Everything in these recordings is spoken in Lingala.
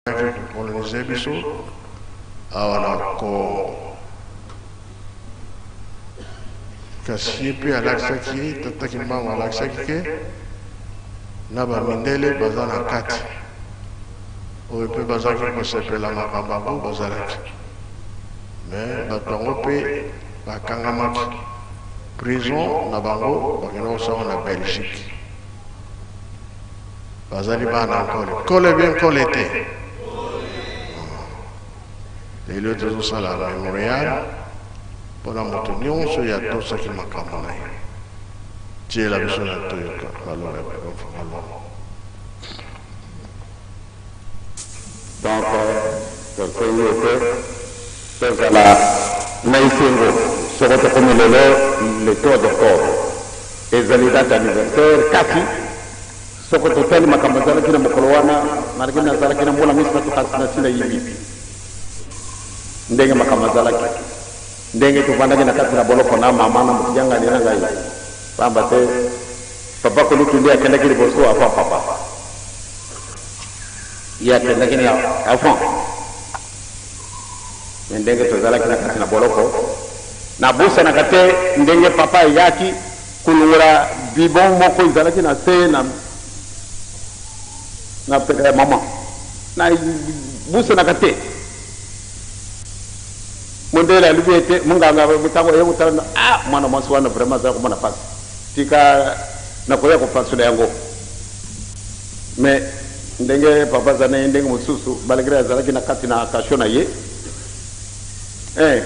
Bayaki ko coloniser biso awa na Congo. Kasi ye mpe alakisaki, Tata Kimbangu alakisaki ke na ba mindele baza na kati oyo mpe bazalaki kosepela makambo yango bazalaki. Mais bato yango mpe bakangamaki. Prison na bango bakenda kosala na Belgique. Bazali bana nkole. Nkole bien nkole te. Lelo tozosala memorial mpona moto nyonso ya tosaki makambo na ye. Tiela biso na toyoka maloba ya Papa Mfumu Longo. Donc tosengi ete tozala na esengo soko tokomi lelo le 3 octobre, ezali date anniversaire, kasi soko totali makambo azalaki na mokolo wana, malgre nazalaki na mbula misatu, kasi nasi nayibi ndenge makambo azalaki, ndenge tovandaki na kati na boloko na mama na mokiyangani na ngai, pamba te papa kulutu nde akendaki liboso avant papa. Ye akendaki na avant. Me ndenge tozalaki na kati na boloko, nabosanaka te ndenge papa ayaki kolongola bibon moko ezalaki na se na na peka ya mama. Nabosanaka te. Mondele alobi ete monganga ntango aye kotala, ah, mwana mwasi wana vraiment azali komona mpasi, tika nakoya kopasola yango. Mais ndenge papa aza na ye ndenge mosusu, malgre azalaki na kati na cachot na ye, eh,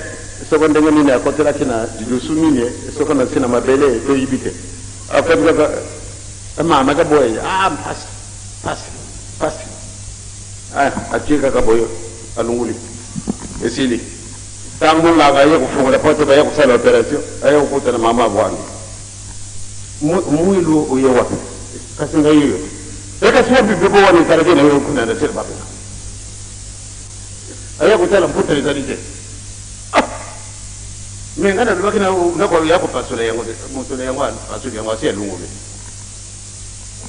soko ndenge nini akotelaki na lidusu nini, soko na nse na mabele, toyibi te. Akoti kaka mama ka boye, ah, mpasi mpasi mpasi, ah, atie kaka boye, alunguli, esili. Ntango monganga aye kofungola porte, baye kosala operation, aye kokutana mama abwangi. Mwilu oye wapi? Kasi ngai oyo te. Kasi wapi bebe wana ezalaki na yo kuna na sel mapeka? Aya kotala mputa ezali te. Ah! Me ngai nalobaki na ya kopasola yango te. Mosolo yango apasoli yango asi alongoli.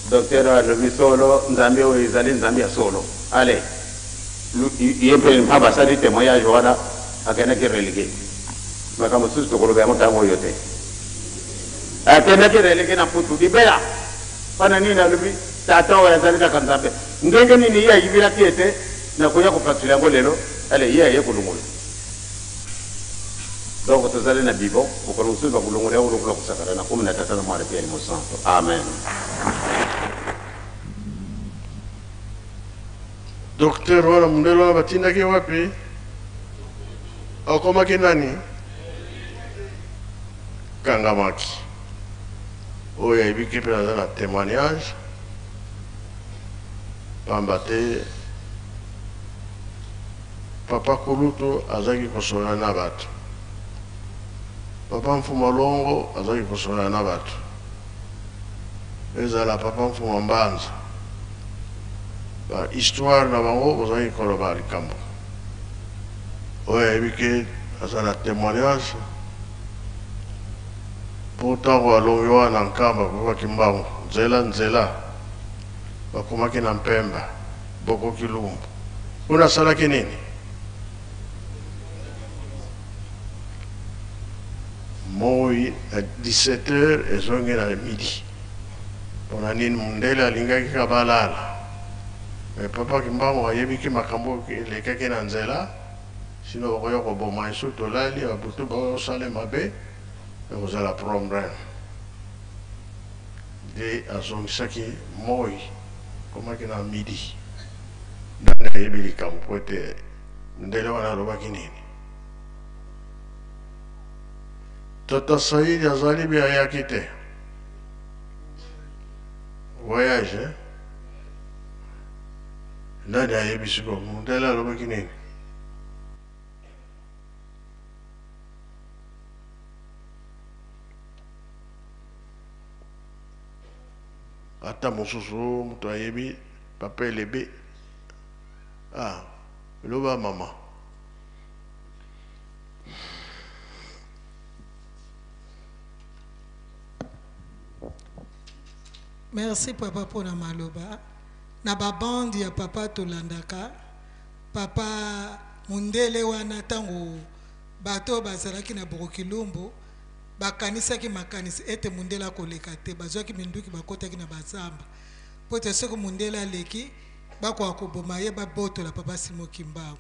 Docteur alobi solo, Nzambe oyo ezali Nzambe ya solo. Ale ye mpe mpamba asali témoignage wana, akendaki religue. Makambo mosusu tokoloba yango ntango oyo te. Akendaki relege na Mputu libela. Mpo na nini? Alobi, Tata oyo azali kaka Nzambe. Ndenge nini ye ayibilaki ete nakoya kopasula yango lelo? Ale ye aye kolongola. Donc tozali na bibo, mokolo mosusu bakolongola yango lokola kosakana na kombo na Tata na Mwana mpe ya Elimo Santo. Amen. Docteur wana mundele wana batindaki ye wapi? Akomaki nani? Kangamaki. Oyo ayebiki mpe naza na témoignage pamba te papa kulutu azalaki kosolola na bato, papa Mfuma Longo azalaki kosolola na bato, ezala papa Mfuma Mbanza, ba histoire na bango bozalaki koloba likambo oyo ayebi ke aza na témoignage po ntango alongi wana na Nkamba papa Kimbangu nzela nzela bakomaki na Mpemba boko Kilumbu kuna asalaki nini? Moi na 17 heures ezongi na midi. Pona nini mundele alingaki kaka balala? Mais papa Kimbangu ayebiki makambo elekaki na nzela, sinon bakoya koboma ye soki tolali ba butu bakosala mabe, ekozala problème. Nde azongisaki moi ekomaki na midi. Nani ayebi likambo po ete mundele wana alobaki nini? Tata Saidi azali be ayaki te. Voyage hein? Nani ayebi sikoyo mundele alobaki nini? Ata mosusu moto ayebi papa elebe ah loba mama. Merci papa pona maloba na ba bande ya papa tolandaka. Papa mundele wana ntango bato oyo bazalaki na Bokokilumbu bakanisaki makanisi ete mundele akoleka te, bazwaki minduki bakotaki na bazamba mpo ete soki mundele aleki bakoka koboma ye, babotola Papa Simon Kimbangu.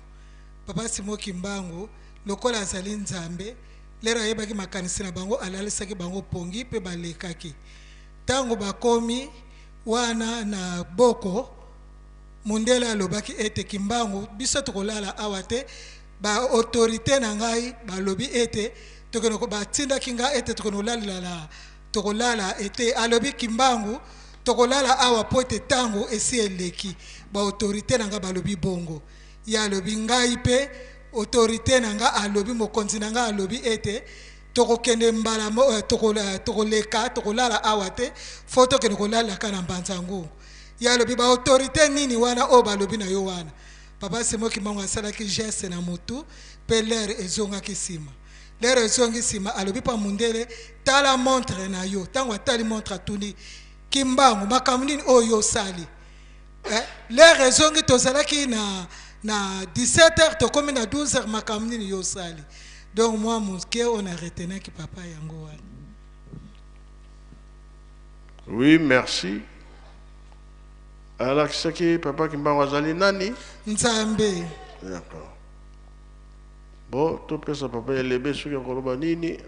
Papa Simon Kimbangu lokola azali Nzambe, lero ayebaki makanisi na bango, alalisaki bango pongi mpe balekaki. Ntango bakomi wana na Boko, mundele alobaki ete Kimbangu, biso tokolala awa te, ba autorite na ngai balobi ete tokende ko, batindaki ngai ete tokende kolalela na, tokolala ete alobi Kimbangu tokolala awa po ete tango esi eleki, ba autorite na ngai balobi bongo. Ye alobi ngai pe autorite na ngai alobi, mokonzi na ngai alobi ete tokokende mbala mo, tokoleka, tokolala awa te, fo tokende kolalaka na Mbanza Ngungu. Ye alobi ba autorite nini wana oyo balobi na yo wana? Papa Simon Kimbangu asalaki geste na mutu pe l'heure ezongaki sima. L'heure ezongi sima alobi pa mundele tala montre na yo. Tango atali montre atuni Kimbangu makambo nini oyo yo osali? L'heure ezongi tozalaki na 17 heures tokomi na 12 heures makambo nini yo osali? Donc moi moke oyo na retenaki papa yango wana. Oui, merci. Alakisaki papa Kimbangu azali nani? Nzambe. D'accord. Bon, topesa papa Elebe soki akoloba nini.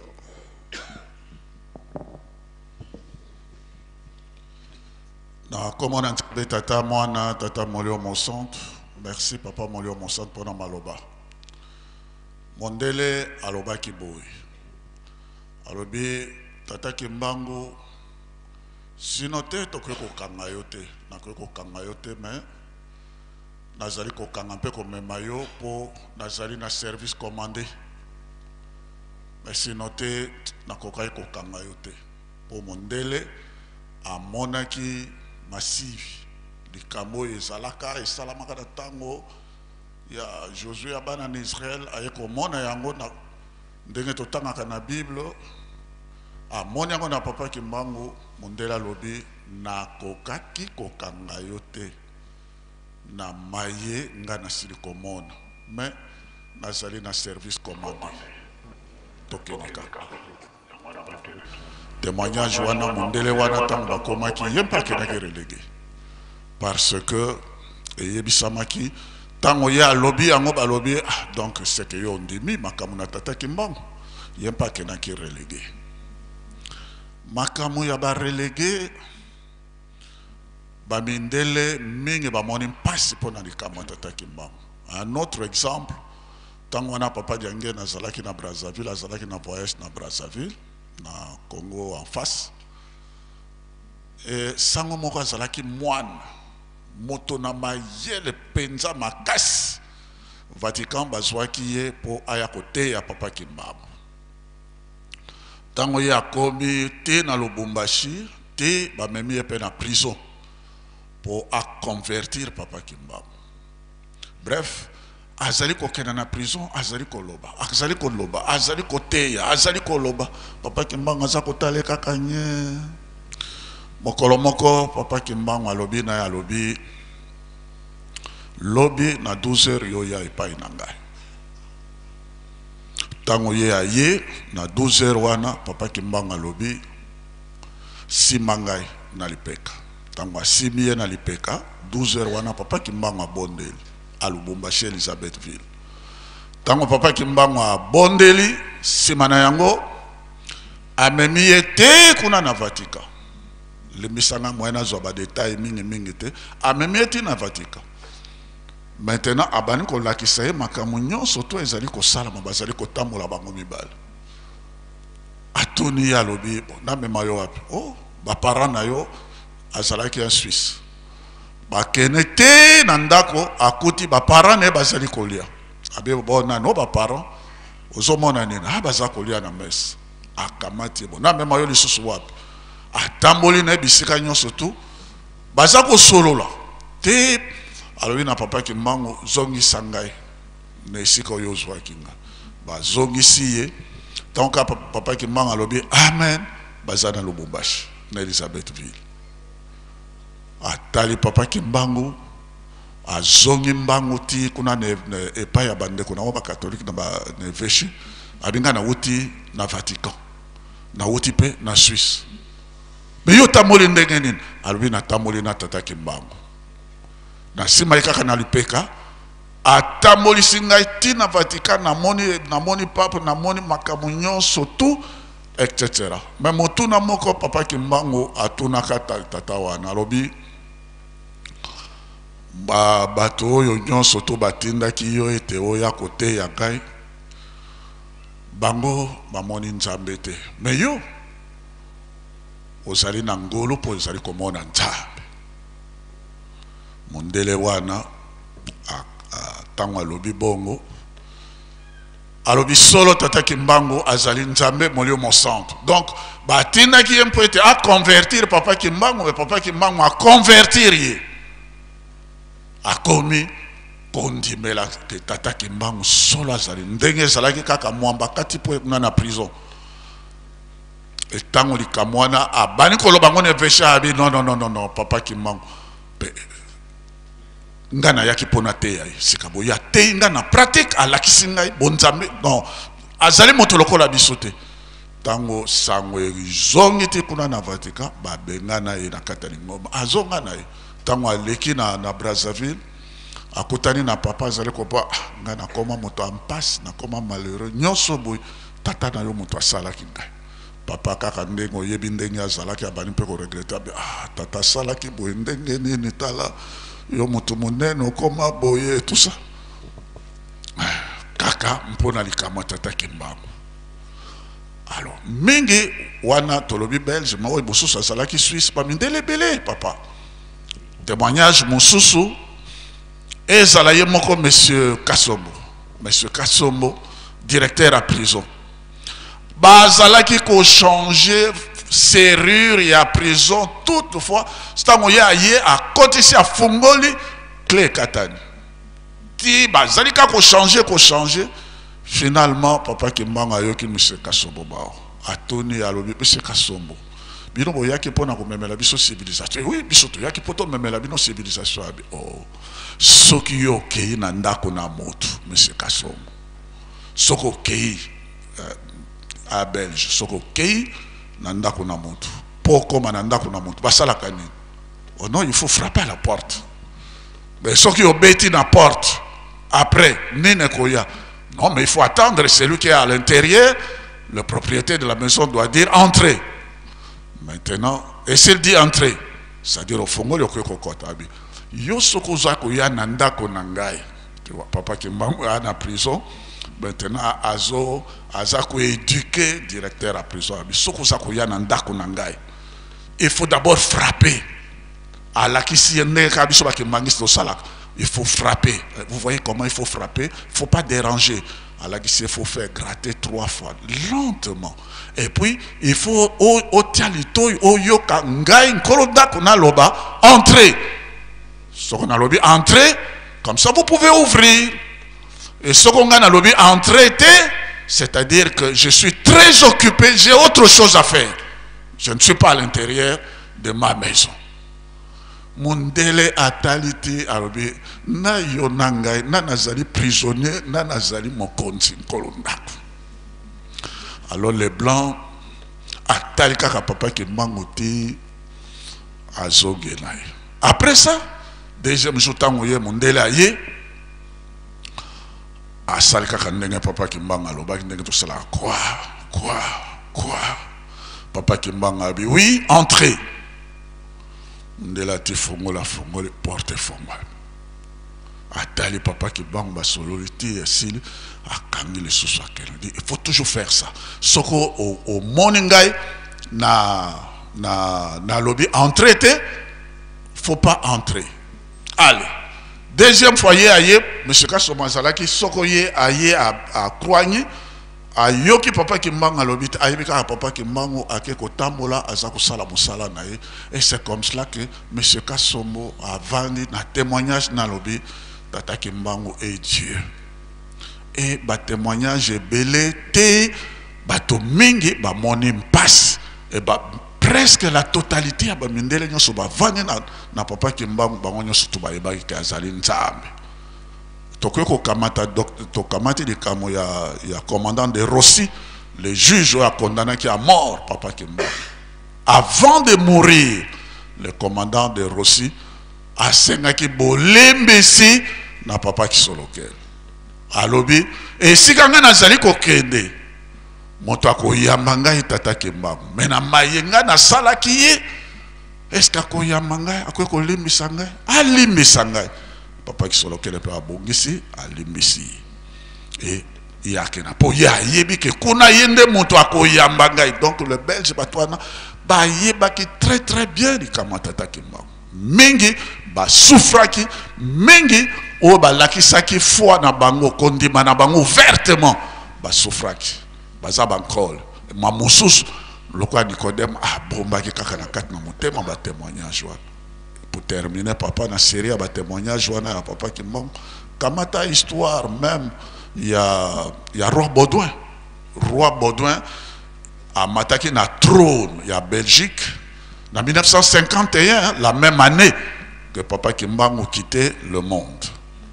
Na kombo na Nzambe Tata Mwana Tata Molimo Mosantu. Merci papa Molimo Mosantu pona maloba. Mondele alobaki boye. Alobi Tata Kimbangu sino te tokoki kokanga yo te, nakoki kokanga yo te mais nazali kokanga mpe komema yo po nazali na service commandé. Mais sino te nakokaki kokanga yo te po mondele amonaki masivi likambo oyo ezalaka esalamaka na tango ya Josué ya bana na Israël, aye komona yango na ndenge totangaka na Bible, amoni yango na papa Kimbangu. Mondele alobi nakokaki kokanga yo te na maye nga nasili komona, mais nazali na service commandé, tokende kaka. Témoignage wana mondele wana tango bakomaki ye mpe akendaki relégué parce que eyebisamaki tango ye alobi yango balobi ah, donc c'est que yo ondimi makambo na tata Kimbangu, ye mpe akendaki relégué. Makambo ya ba relégué ba mindele mingi bamoni mpasi mpo na likambo ya tata Kimbangu. Un autre exemple, tango wana papa Diangienda azalaki na Brazzaville, azalaki na voyage na Brazzaville, na Congo en face. Et sango moko azalaki moine, moto na mayele penza makasi. Vatican bazwaki ye po aya koteya papa Kimbangu. Tango ye akomi te na Lubumbashi, te bamemi ye pe na prison po a convertir papa Kimbangu. Bref, azali kokenda na prison, azali koloba, azali koloba, azali koteya, azali koloba. Papa Kimbangu aza kotala kaka nye. Mokolo moko papa Kimbangu alobi na ye, alobi lobi na 12 heures yo ya epai na ngai. Tango ye aye na 12 heures wana, papa Kimbangu alobi sima ngai na lipeka. Tango asimi ye na lipeka 12 heures wana, papa Kimbangu abondeli à Lubumbashi Elizabethville. Tango papa Kimbangu abondeli, sima na yango amemi ye te kuna na Vatican. Limbisanga moyen nazwa ba détails mingi mingi te. Amemi ye ti na Vatican. Maintenant abandi kolakisa ye makambo nyonso to ezali kosalama, bazali kotambola bango mibale. Atuni ye alobi, bon, namema yo wapi? Oh, ba parents na yo azalaki en Suisse. Bakene te na ndako, akuti ba parents na ye bazali kolia. Abe bon, nani o ba parents ozomona nini? Ah, baza kolia na messe. Akamati ye, bon, namema yo lisusu wapi? Atamboli na ye bisika nyonso tu, baza kosolola te. Alobi na papa Kimbangu, zongisa ngai na esika oyo ozwaki nga. Bazongisi ye. Tant que papa Kimbangu alobi amen, baza na Lubumbashi na Elizabethville. Atali papa Kimbangu, Azongi mbangu ti kuna epai ya bandeko na bango bakatolike na évêché. Abi ngai nawuti na Vatican, nawuti mpe na Suisse. Me yo otamboli ndenge nini? Alobi natamboli na tata Kimbangu, na nsima ye kaka na lipeka atambolisi ngai ti na Vatican, namoni pape, namoni makambo nyonso tout, etc. Me motuna moko papa Kimbangu atunaka tata wana, alobi bato oyo nyonso to batindaki yo ete oya koteya ngai, bango bamoni Nzambe te, me yo ozali na ngolu mpo ozali komona Nzambe. Mondele wana ntango alobi bongo, alobi solo tata Kimbangu azali Nzambe molimo mosantu. Donc batindaki ye mpo ete aconvertir papa Kimbangu, me papa Kimbangu aconvertir ye, akomi kondimela ke tata Kimbangu solo azali ndenge ezalaki kaka mwamba kati mpo kuna na prison. Ntango likambo wana abandi koloba ngo na évêché, abi non, non, non, non, non, papa Kimbangu ngai nayaki mpo nateya ye. Sika boye ateyi ngai na pratique, alakisi ngai bonzambe. Non, azali moto lokola biso te. Ntango sango ezongi ti kuna na Vatican, babengana ye na kati ya lingomba, azonga na ye. Ntango aleki na Brazzaville, akutani na papa, azali kopa: ah, ngai nakoma moto ya mpasi, nakoma malheureux, nyonso boye tata na yo moto asalaki ngai. Papa kaka ndenge oyebi ndenge azalaki, abandi mpe koregretter, abi: ah, tata asalaki boye ndenge nini? Tala yo moto monene okoma boye, tout ça kaka mpona likambo ya tata Kimbangu. Alors mingi wana tolobi belge, ma oyo mosusu azalaki suisse, bamindele ebele papa. Témoignage mosusu ezala ye moko monsieur Kasombo. Monsieur Kasombo, directeur à prison, bazalaki kochanger serrure ya prison. Toutefois ntango ye aye, akotisi, afungoli, clé ekatani. Ti bazali kaka kochanger, kochanger, finalement papa Kimbangu ayoki monsieur Kasombo bao atuni, alobi: monsieur Kasombo, bino boyaki mpona komemela biso civilisation? Oui, biso toyaki mpo tomemela bino civilisation. Abi: oh, soki yo okei na ndako na motu, monsieur Kasombo, soki okei a belge, soki okei na ndako na motu, mpo okóma na ndako na motu basalaka nini? Oh non, il faut frapper à la porte. Mais soki obeti na porte, après nini ekoya? Non, mais il faut attendre celui qui est à l'intérieur, le propriétaire de la maison, doit dire: entrez. Maintenant, et s'il dit entrez, c'est-à-dire ofongoli, okoki kokɔta. Abi yo soki oza koya na ndako na ngai, tu vois, papa Kimbangu aya na prison, maintenant azo aza koéduquer directeur ya prison, abi soki oza koya na ndako na ngai, il faut d'abord frapper. Alakisi ye ndenge kaka biso bakimbangisi tosalaka. Il faut frapper. Vous voyez comment il faut frapper, il faut pas déranger. Alakisi, il faut faire gratter trois fois lentement et puis il faut otia litoi, oyoka ngai nkolo ndako naloba: entrez. Soko nalobi entrez, comme ça vous pouvez ouvrir. Et soko ngai nalobi entrez te, c'est-à-dire que je suis très occupé, j'ai autre chose à faire, je ne suis pas à l'intérieur de ma maison. Mondele atali te, alobi: na yo na ngai, na nazali prisonnier, na nazali mokonzi nkolo ndako? Alors les blancs atali kaka papa Kimbangu te, azongela ye. Après ça, deuxième jour, ntango ye mondele aye, asali kaka ndenge papa Kimbangu alobaki, ndenge tosalaka quoi, quoi, quoi. Papa Kimbangu abi: oui, entrez. Ndele ati fongola, afongoli porte, efongwami, atali papa Kimbangu, basololi ti esili, akangi lisusu, akende. Il faut toujours faire ça. Soko omoni ngai na nalobi entrez te, faut pas entrer. Allez, deuxième fois ye aye, monsieur Kasombo azalaki, soko ye aye, akroigni, ayoki papa Kimbangu alobi te, ayebi kaka papa Kimbangu ake kotambola, aza kosala mosala na ye. Et c'est comme cela que monsieur Kasombo avandi na témoignage, nalobi tata Kimbangu est Dieu. E batémoignage ebele te, bato mingi bamoni mpasi e ba. Presque la totalité ya bamindele nyonso bavandi na Papa Kimbangu, bango nyonso to bayebaki ke azali Nzambe. Tokoki kokamata tokamati likambo ya commandant de Rossi, le juge oyo akondanaki à mort Papa Kimbangu. Avant de mourir, le commandant de Rossi asengaki bolembisi na Papa Kisolokele. Alobi, esika ngai nazali kokende, moto akoyamba ngai Tata Kimbangu, me na maye ngai nasalaki ye, eske akoyamba ngai, akoki kolimbisa ngai? Alimbisa ngai. Papa Kisolokele mpe abongisi, alimbisi ye. E ye akenda mpo ye ayebi ke kuna ye nde moto akoyamba ngai. Donc le Belge, bato wana bayebaki très très bien likambo ya Tata Kimbangu. Mingi basufraki, mingi oyo balakisaki foi na bango, kondima na bango ouvertement, basufraki, baza bankole. Ma mosusu lokola Nicodème abombaki kaka na kati na motema batémoignage wana. Pour terminer, papa, na série ya batémoignage wana ya Papa Kimbangu, kamata histoire même ya roi Baudouin. Roi Baudouin amataki na trône ya Belgique na 1951, la même année que Papa Kimbangu quittait le monde,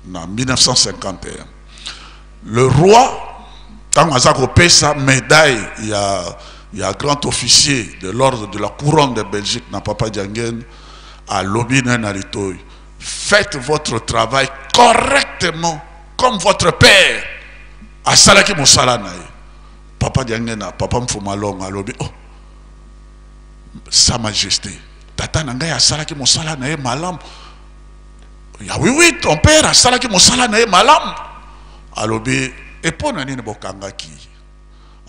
na 1951. Le roi, ntango aza kopesa médaille ya grand officier de l'ordre de la couronne de Belgique na Papa Diangienda, alobi na litoi: "Faites votre travail correctement comme votre père asalaki mosala na ye." Papa Diangienda, Papa Mfuma Longo alobi: "Oh, Sa Majesté, tata na ngai asalaki mosala na ye malamu?" "Ya oui, ton père asalaki mosala na ye malamu." Alobi: "Epo na nini bokangaki?"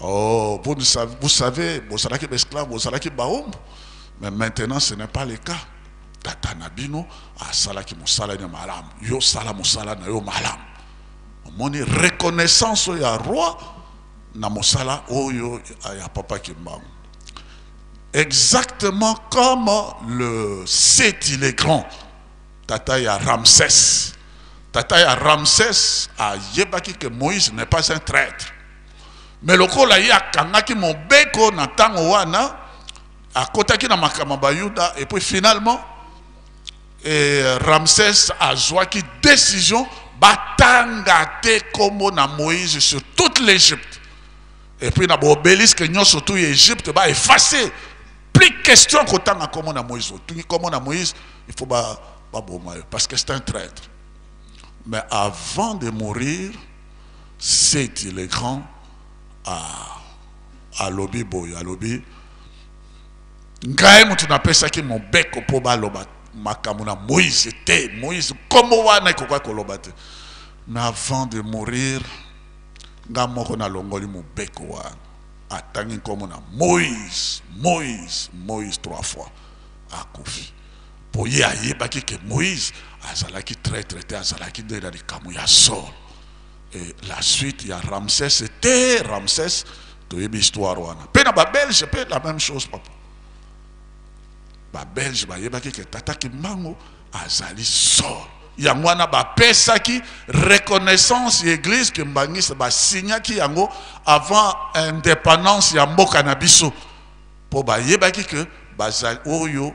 "Oh, vous, ne savez, vous savez, bozalaki baesclave, bozalaki baombo, mais maintenant ce n'est pas le cas. Tata na bino asalaki mosala na malamu, yo sala mosala na yo malamu." Omoni reconnaissance oyo ya roi na mosala oyo ya Papa Kimbangu. Exactement comme le Seti le Grand, tata ya Ramsès. Tata ya Ramsès ayebaki que Moïse n'est pas un traître, mais lokola ye akangaki mobeko na ntango wana, akotaki na makambo ya Bayuda, et puis finalement et Ramsès azwaki décision batanga te kombo na Moïse sur toute l'Égypte, et puis na baobélisque nyonso tu ya Égypte baefface. Plus question kotanga kombo na Moïse. Otungi kombo na Moïse, il faut baboma yo parce que c'est un traître. Mais avant de mourir, Seti le Grand alobi boye, alobi: "Ngai moto napesaki mobeko mpo baloba makambo na Moïse te. Moïse, nkombo wana ekoka koloba te. Mais avant de mourir, nga moko nalongoli mobeko wana." Atangi nkombo na Moïse, Moïse, Moïse trois fois, akufi, mpo ye ayebaki ke Moïse azalaki traître te, azalaki nde na likambo ya solo. Et la suite ya Ramsès te, Ramsès toyebi histoire wana. Mpe na Babelge mpe la même chose, papa. Babelge bayebaki ke Tata Kimbangu azali solo. Yango wana bapesaki reconnaissance ya église kimbangiste, basignaki yango avant indépendance ya mboka na biso, mpo bayebaki ke bazali oyo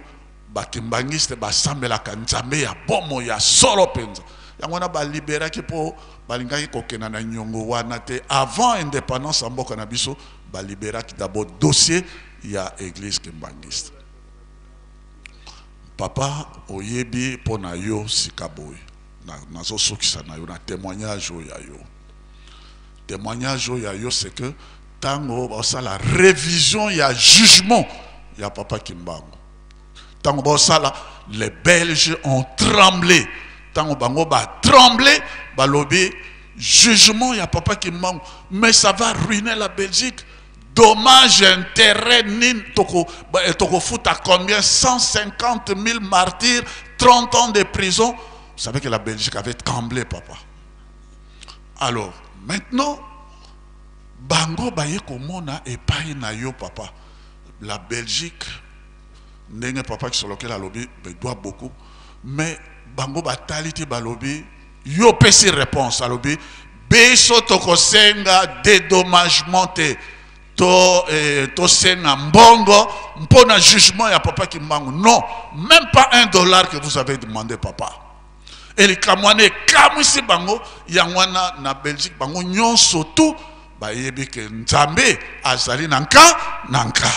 bakimbangiste basambelaka Nzambe ya bomo ya solo mpenza. Yango wana baliberaki, mpo balingaki kokenda na nyongo wana te. Avant indépendance ya mboka na biso, baliberaki d'abord dossier ya église kimbangiste. Papa, oyebi mpo na yo sika boye, nazosukisa na yo na témoignage oyo ya yo. Témoignage oyo ya yo, c'est que ntango basala révision ya jugement ya Papa Kimbangu, ntango basala, les Belges ont tremblé. Ntango bango batremble, balobi: "Jugement ya Papa Kimbangu, mais ça va ruiner la Belgique. Dommage intérêt nini tokofuta? Combien? 150 000 martyrs, 30 ans de prison." Vous savez que la Belgique avait tremblé, papa. Alors maintenant, bango baye komona epai na yo, papa. La Belgique, ndenge Papa Kisolokele alobi, doit beaucoup, mais bango batali te. Balobi, yo opesi réponse, alobi: "Biso tokosenga dédommagement te." To eh, tosenga mbongo mpo na jugement ya papa Kimbangu. Non, même pas un dollar que vous avez demandé, papa. E likambo wana ekamwisi bango. Yango wana na Belgique bango nyonso tu bayebi ke Nzambe azali na nka na nka,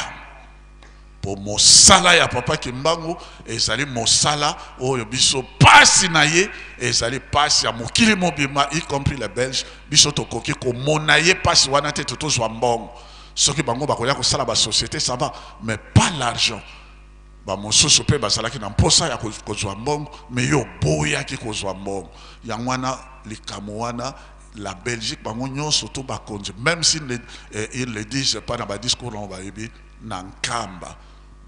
mpo mosala ya papa Kimbangu ezali mosala oyo biso pasi na ye ezali pasi ya mokili mobimba, y compris les Belges. Biso tokoki komona ye pasi wana te, tozwa mbongo. Soki bango bakoya kosala basociété, ça va, mais pas l'argent. Bamosusu mpe bazalaki na mposa ya kozwa mbongo, mais yo oboyaki kozwa mbongo. Yango wana likambo wana, la Belgique bango nyonso to bakonzi, même si ils le disent pas na badiscours nango, bayebi na Nkamba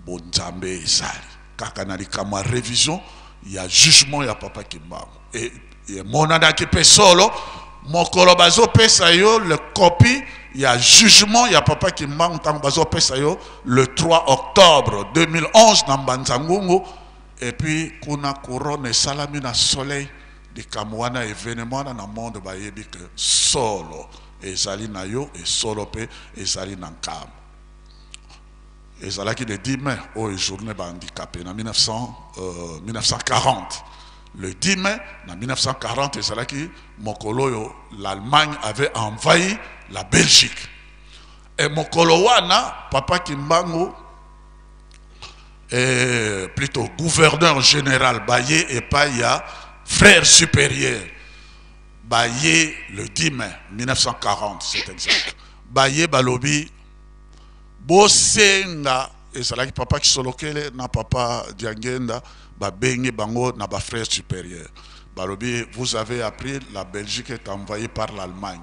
bonzambe ezali kaka na likambo ya révision ya jugement ya papa Kimbangu. E emonanaki mpe solo mokolo bazopesa yo le copie ya jugement ya papa Kimbangu, ntango bazopesa yo le 3 octobre 2011 na Mbanza-Ngungu, et puis kuna couronne esalami na soleil. Likambo wana, événement wana, na monde bayebi ke solo ezali na yo, esolo mpe ezali na Nkamba. Ezalaki le 10 mai oyo journée bahandicapé na 1900, 1940. Le 10 mai na 1940 ezalaki mokolo oyo l'Allemagne avait envahi la Belgique. E mokolo wana papa Kimbangu et plutôt gouverneur général baye epai ya frère supérieur. Baye le 10 mai 1940, c'est exact. Baye, balobi bosenga. Ezalaki papa Kisolokele na papa Diangenda. Babengi bango na bafrère supérieur, balobi: "Vous avez appris, la Belgique est envahie par l'Allemagne.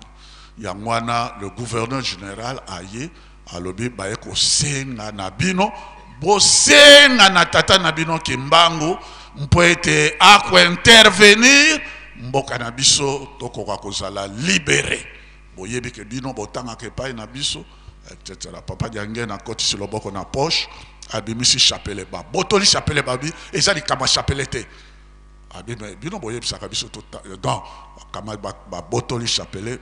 Yango wana le gouverneur général aye, alobi baye kosenga na bino, bosenga na tata na bino Kimbangu mpo ete akointervenir mboka na biso, tokoka kozala libéré. Boyebi ke bino botangaka epai na biso, etc." Papa Diangenda akotisi loboko na poche, abimisi chapelet, babotoli chapelet. Babi eza likambo ya chapelet te. Abi me bino boyebisaka biso. Donc kama babotoli chapelet,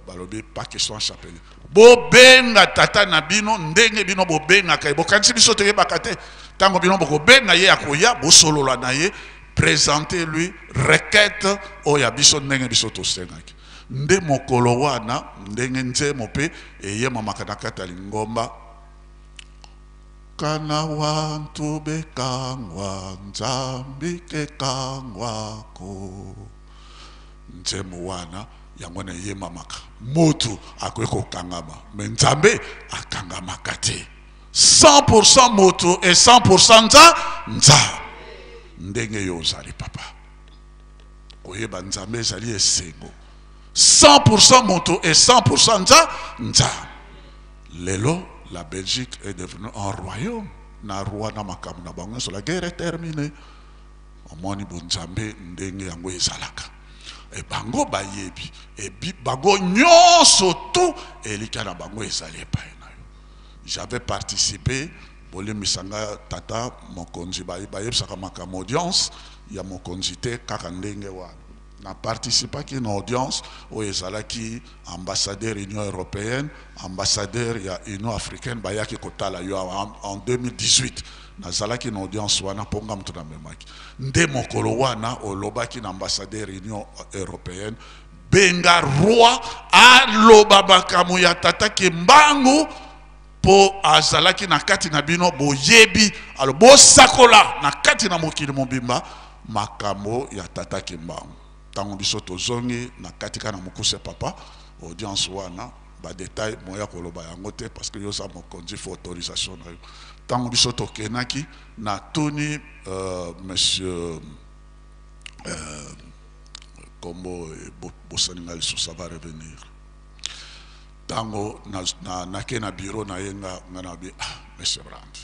balobi pas question ya chapelet, bobenga tata na bino ndenge bino bobengaka ye. Bokanisi biso toyebaka te? Ntango bino bokobenga ye, akoya, bosolola na ye, présenter lui requête oyo ya biso ndenge biso tosengaki. Nde mokolo wana, ndenge nzembo mpe eyemamaka na kati ya lingomba: "Kana wantu bekangwa, Nzambi kekangwako." Nzembo wana, yango wana eyemamaka. Motu akoki kokangama, mais Nzambe akangamaka te. 100% moto et 100% nza nza ndenge yo ozali papa. Koyeba Nzambe ezali esengo. 100% moto et 100% nza nza Lelo la Belgique est devenue un royaume na roi na makambo na bango nyonso. La guerre est terminée. Omoni bonzambe ndenge yango ezalaka. E bango bayebi ebi bango nyonso tu elikya na bango ezali epai na yo. J'avais participé, bolimbisa nga tata mokonzi, bayebisaka makambo audience ya mokonzi te kaka ndenge wana. Na participaki na audience oyo ezalaki ambassadeur Union européenne, ambassadeur ya Union africaine, bayaki kotala yo en 2018. Nazalaki na audience wana mpo nga moto namemaki. Nde mokolo wana olobaki na ambassadeur Union européenne: "Benga roi aloba makambo ya tata Kimbangu, mpo azalaki na kati na bino. Boyebi, alo bosakola na kati na mokili mobimba makambo ya tata Kimbangu." Ntango biso tozongi na kati kaka na mokuse, papa, audience wana, badetail moya koloba yango te parce que yo oza mokonzi, faut autorisation na yo. Ntango biso tokendaki, natuni monsieur kombo bosani nga lisusu, ça va revenir. Ntango nake na bureau na ye, nga na bi: "Ah, monsieur Brand,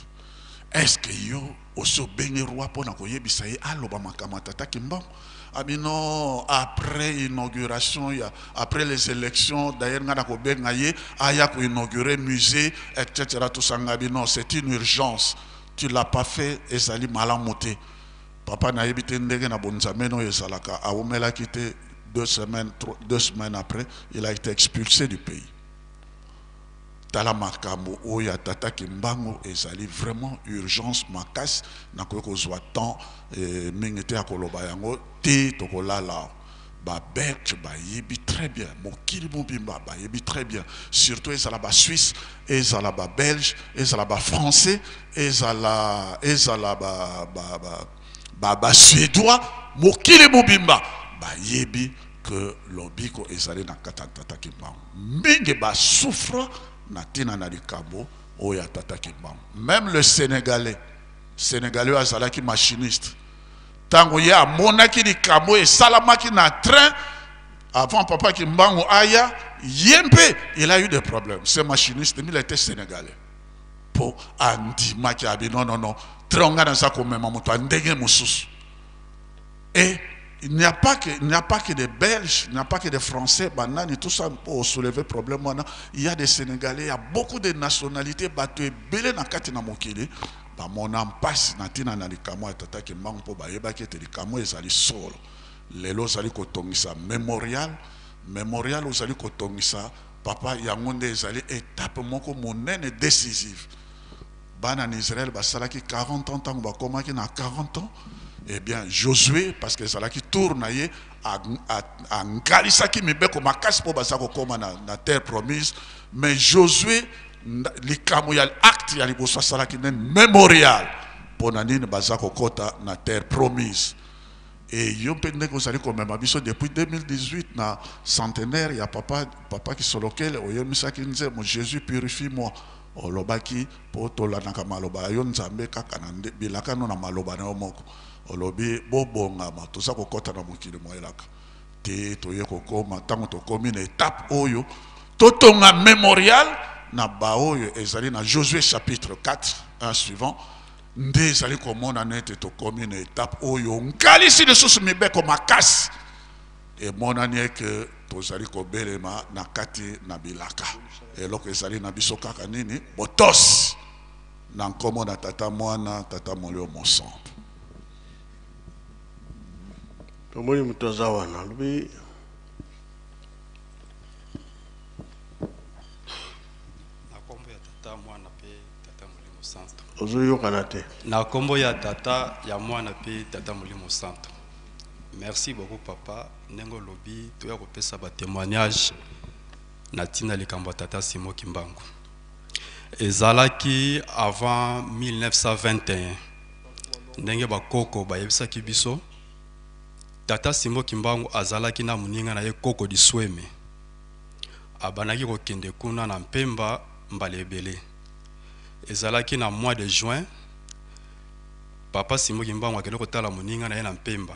est ce que yo osi obengi roi mpo na koyebisa ye aloba makambo ya tata Kimbangu?" Abi non, après inauguration ya, après les élections d'ailleurs, nga na kobenga ye aya koinaugurer musée, etc., tout ça. Nga bi non, c'est une urgence, tu l'as pas fait, ezali malamu te. Papa, nayebi te ndenge na bonzambe oyo ezalaka. Awumelaki te, 2 semaines, 2 semaines après, il a été expulsé du pays. Tala makambo oyo ya tata Kimbangu ezali vraiment urgence makasi, nakoki kozwa temps mingi te ya koloba yango ti tokolala awa. Ba belge bayebi très bien, mokili mobimba bayebi très bien, surtout ezala ba suisse, ezala ba belge, ezala ba français, ezala ezala ba ba ba ba, ba suédois, mokili mobimba bayebi que lobiko ezali na kati ya tata Kimbangu. Mingi ba souffre na tina na likambo oyo ya tata Kimbangu. Meme le Sénégalais, Sénégalais oyo azalaki machiniste, tango ye amonaki likambo oyo esalamaki na train avant papa Kimbangu aya, ye mpe il a eu des problèmes. Ce machiniste, il était sénégalais. Po andimaki abi non non non, train nga naza komema moto ya ndenge mosusu. Et il n'y a pas que, il n'y a pas que des Belges, il n'y a pas que des Français, banani, tout ça pour soulever problème wana. Il y a des Sénégalais, il y a beaucoup de nationalités, bato ebele na kati na mokili, ba mona mpasi na tina na likambo ya tata Kimbangu mpo bayebaki ete likambo ezali solo. Lelo ozali kotongisa memorial, memorial ozali kotongisa papa, yango nde ezali étape moko monene décisive. Bana na Israël basalaki 40 ans, tango bakomaki na 40 ans, eh bien Josué, parce que ezalaki tour na ye, angalisaki mibeko makasi mpo baza kokoma na terre promise. Mais Josué, likambo ya acte ya liboso asalaki nde memorial mpo na nini baza kokota na terre promise. Et yo mpe ndenge ozali komema biso depuis 2018 na centenaire ya papa Kisolokele, oyemisaki nzembo Jésus purifie moi, olobaki mpo tolandaka maloba ya yo Nzambe kaka na nde, bilaka no na maloba na yo moko, olobi bobongama toza kokɔta na mokili moyelaka te, toye kokoma ntango tokomi na étape oyo totonga memorial na baoyo ezali na Josué chapitre 4 1 suivant, nde ezali komona nete tokomi na étape oyo nkalisi lisusu mibeko makasi emonani eke tozali kobelema na kati na bilaka. Eloko ezali na biso kaka nini? Botosi na nkombo na tata mwana tata molio mosantu. Tomoni moto aza wana alobi na kombo ya tata mwana pe tata molimo santo. Ozoyokana te. Na kombo ya tata ya mwana pe tata molimo santo. Merci beaucoup papa, ndenge olobi toya kopesa ba témoignage na tina likambo ya tata Simon Kimbangu. Ezalaki avant 1921 ndenge bakoko bayebisaki biso, tata Simon Kimbangu azalaki na moninga na ye Koko Disweme, abandaki kokende kuna na Mpemba mbala ebele. Ezalaki na mois de juin, papa Simon Kimbangu akende kotala moninga na ye na Mpemba.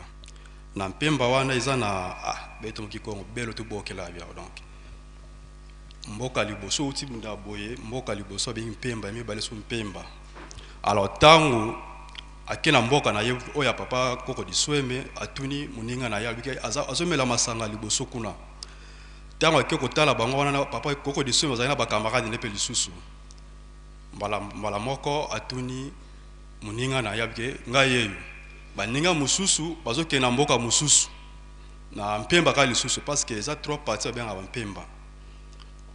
Na Mpemba wana eza na, beto mokikongo belo tobokela bia, donc mboka liboso uti bunda boye, mboka liboso abengi Mpemba, ya mibale so Mpemba. Alors tango ake na mboka na ye oyo ya papa Koko Disweme, atuni moninga na ye, alobiki azomela masanga liboso kuna. Tango ake kotala bango wana na papa Koko Disweme azali na ba camarade ne pe lisusu. Mbala moko atuni moninga na ye, alobiki ngai yeyo. Baninga mosusu bazokende na mboka mosusu na Mpemba kaka lisusu, parce que eza trois parties babengaka ba Mpemba.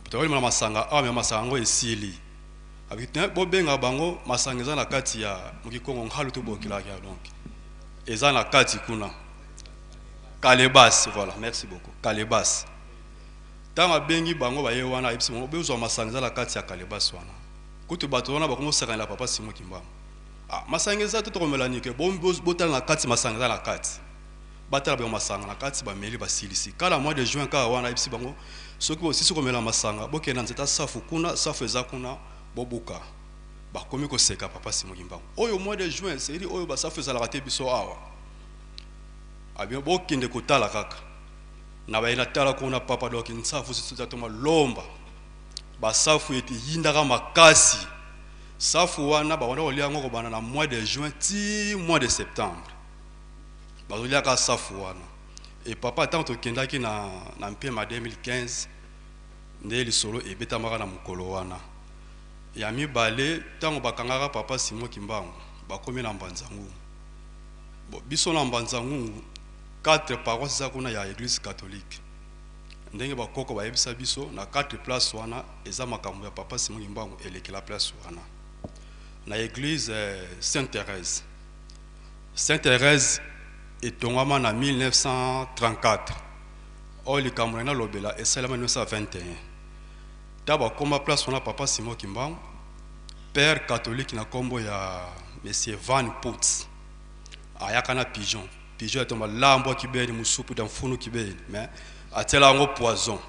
Tokolima na masanga awa, mais masanga yango esili. Abiki te bobenga bango masanga eza na kati ya mokikongo nkalu to bokelaka ya, donc eza na kati kuna Kalebas, voilà, merci beaucoup Kalebas. Tango abengi bango baye wana, ayebisi bango bozwa masanga eza na kati ya Kalebas wana. Kutu bato wana bakomosakanela papa Simon Kimbangu. Masanga eza te, tokomela nike, botala na kati masanga eza na kati. Batala bango masanga na kati, bameli basilisi. Kala mois de juin kaka wana ayebisi bango soki bosisi komela masanga bokende na nzeta safu kuna, safu eza kuna bobuka. Bakomi koseka papa Simon Kimbangu. Oyo mois de juin seri oyo basafu ezalaka te biso awa. Abino bokende kotala kaka. Na baye na tala kuna papa, donc nsafu sisi za toma lomba. Basafu ete yindaka makasi. Safu wana ba wana kolia yango kobanda na mois de juin ti mois de septembre. Bazoliaka safu wana. Et papa tango tokendaki na Mpema 2015 nde lisolo ebetamaka na mokolo wana. Ya mibale tango bakangaka papa Simon Kimbangu bakomi na Mbanza-Ngungu. Bon, biso na Mbanza-Ngungu 4 paroisses za kuna ya église catholique. Ndenge bakoko bayebisa biso na 4 place wana eza makambo ya papa Simon Kimbangu elekela place wana. Na église Sainte Thérèse. Sainte Thérèse etongama na 1934. Oyo likambo na nalobela esalema 1921. Ta bakoma place wana papa Simon Kimbangu, père catholique na kombo ya monsieur Van Putz ayaka na pigeon. Pigeon etomba lambwa kibeni musupu da mfunu kibeni, mais atiela yango poison.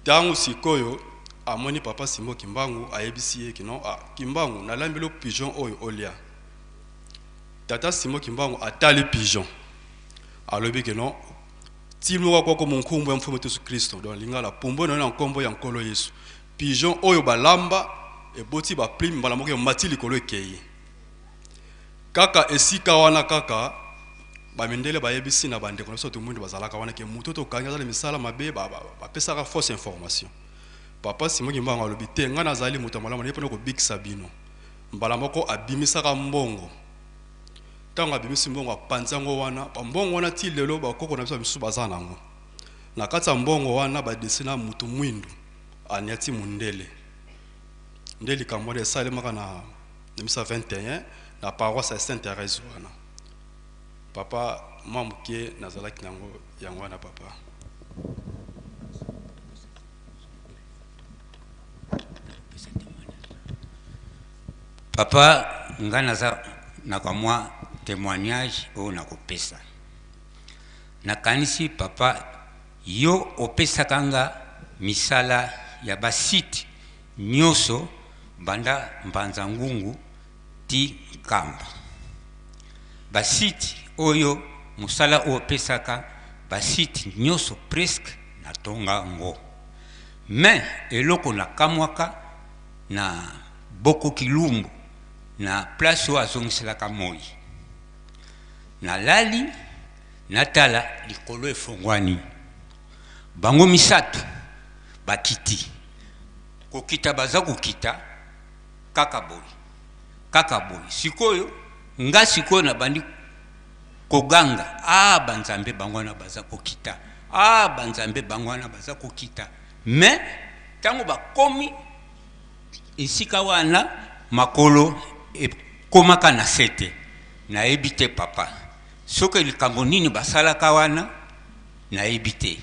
Tango sikoyo amoni papa Simon Kimbangu ayebisi ye kino ah, Kimbangu nalambeli pigeon oyo olia. Tata Simon Kimbangu atali pigeon alobi kino tiluka kwako munkumbu ya mfumu Yesu Kristo, donc lingala pumbu na nkombo ya nkolo Yesu. Pigeon oyo balamba eboti ba plume mbala moko mati likolo ekei. Kaka esika wana kaka bamindele bayebisi na bandeko na biso tomundi bazalaka wana ke moto tokangi azali misala mabe, bapesaka fausse information. Papa Simon Kimbangu alobi te nga nazali moto ya malamu naye mpona kobikisa bino. Mbala moko abimisaka mbongo. Ntango abimisi mbongo apanzi yango wana, bambongo wana ti lelo bakoko na biso misusu baza nango. Na kati ya mbongo wana badesina mutu mwindu aniati mundele. Nde likambo wana esalemaka na 1921 na paroisse ya Sainte Thérèse wana. Papa mwa moke nazalaki nango yango wana papa. Papa nga naza na kamwa témoignage oyo nakopesa. Nakanisi papa yo opesaka nga misala ya basite nyonso banda Mbanza Ngungu ti Nkamba. Basite oyo mosala oyo opesaka basite nyonso presque natonga ngo. Mais eloko nakamwaka na Boko Kilumbu na place oyo azongiselaka moi. Nalali natala likolo efongwani. Bango misato bakiti. Kokita baza kokita kaka boye kaka boye. Sikoyo nga sikoyo nabandi koganga, ah banzambe bango wana baza kokita, ah banzambe bango wana baza kokita. Mais tango bakomi esika wana makolo ekomaka na sete. Nayebi te papa soki likambo nini basalaka wana, nayebi te.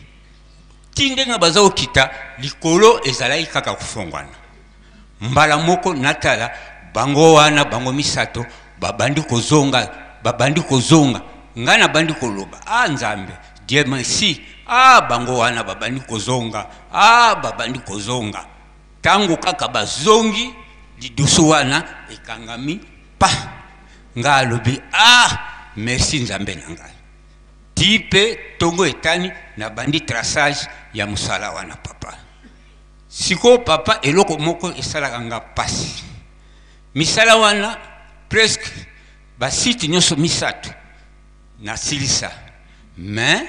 Ti ndenge baza kokita likolo ezalaki kaka kofongwana. Mbala moko natala bango wana bango misato babandi kozonga, babandi kozonga. Nga nabandi koloba, ah Nzambe, Dieu merci, ah bango wana babandi kozonga, ah babandi kozonga. Tango kaka bazongi lidusu wana ekangami pa. Nga alobi, ah merci Nzambe na ngai. Ti pe tongo etani nabandi traçage ya mosala wana papa. Sikoyo papa eloko moko esalaka nga pasi. Misala wana presque ba site nyonso misato nasilisa, mais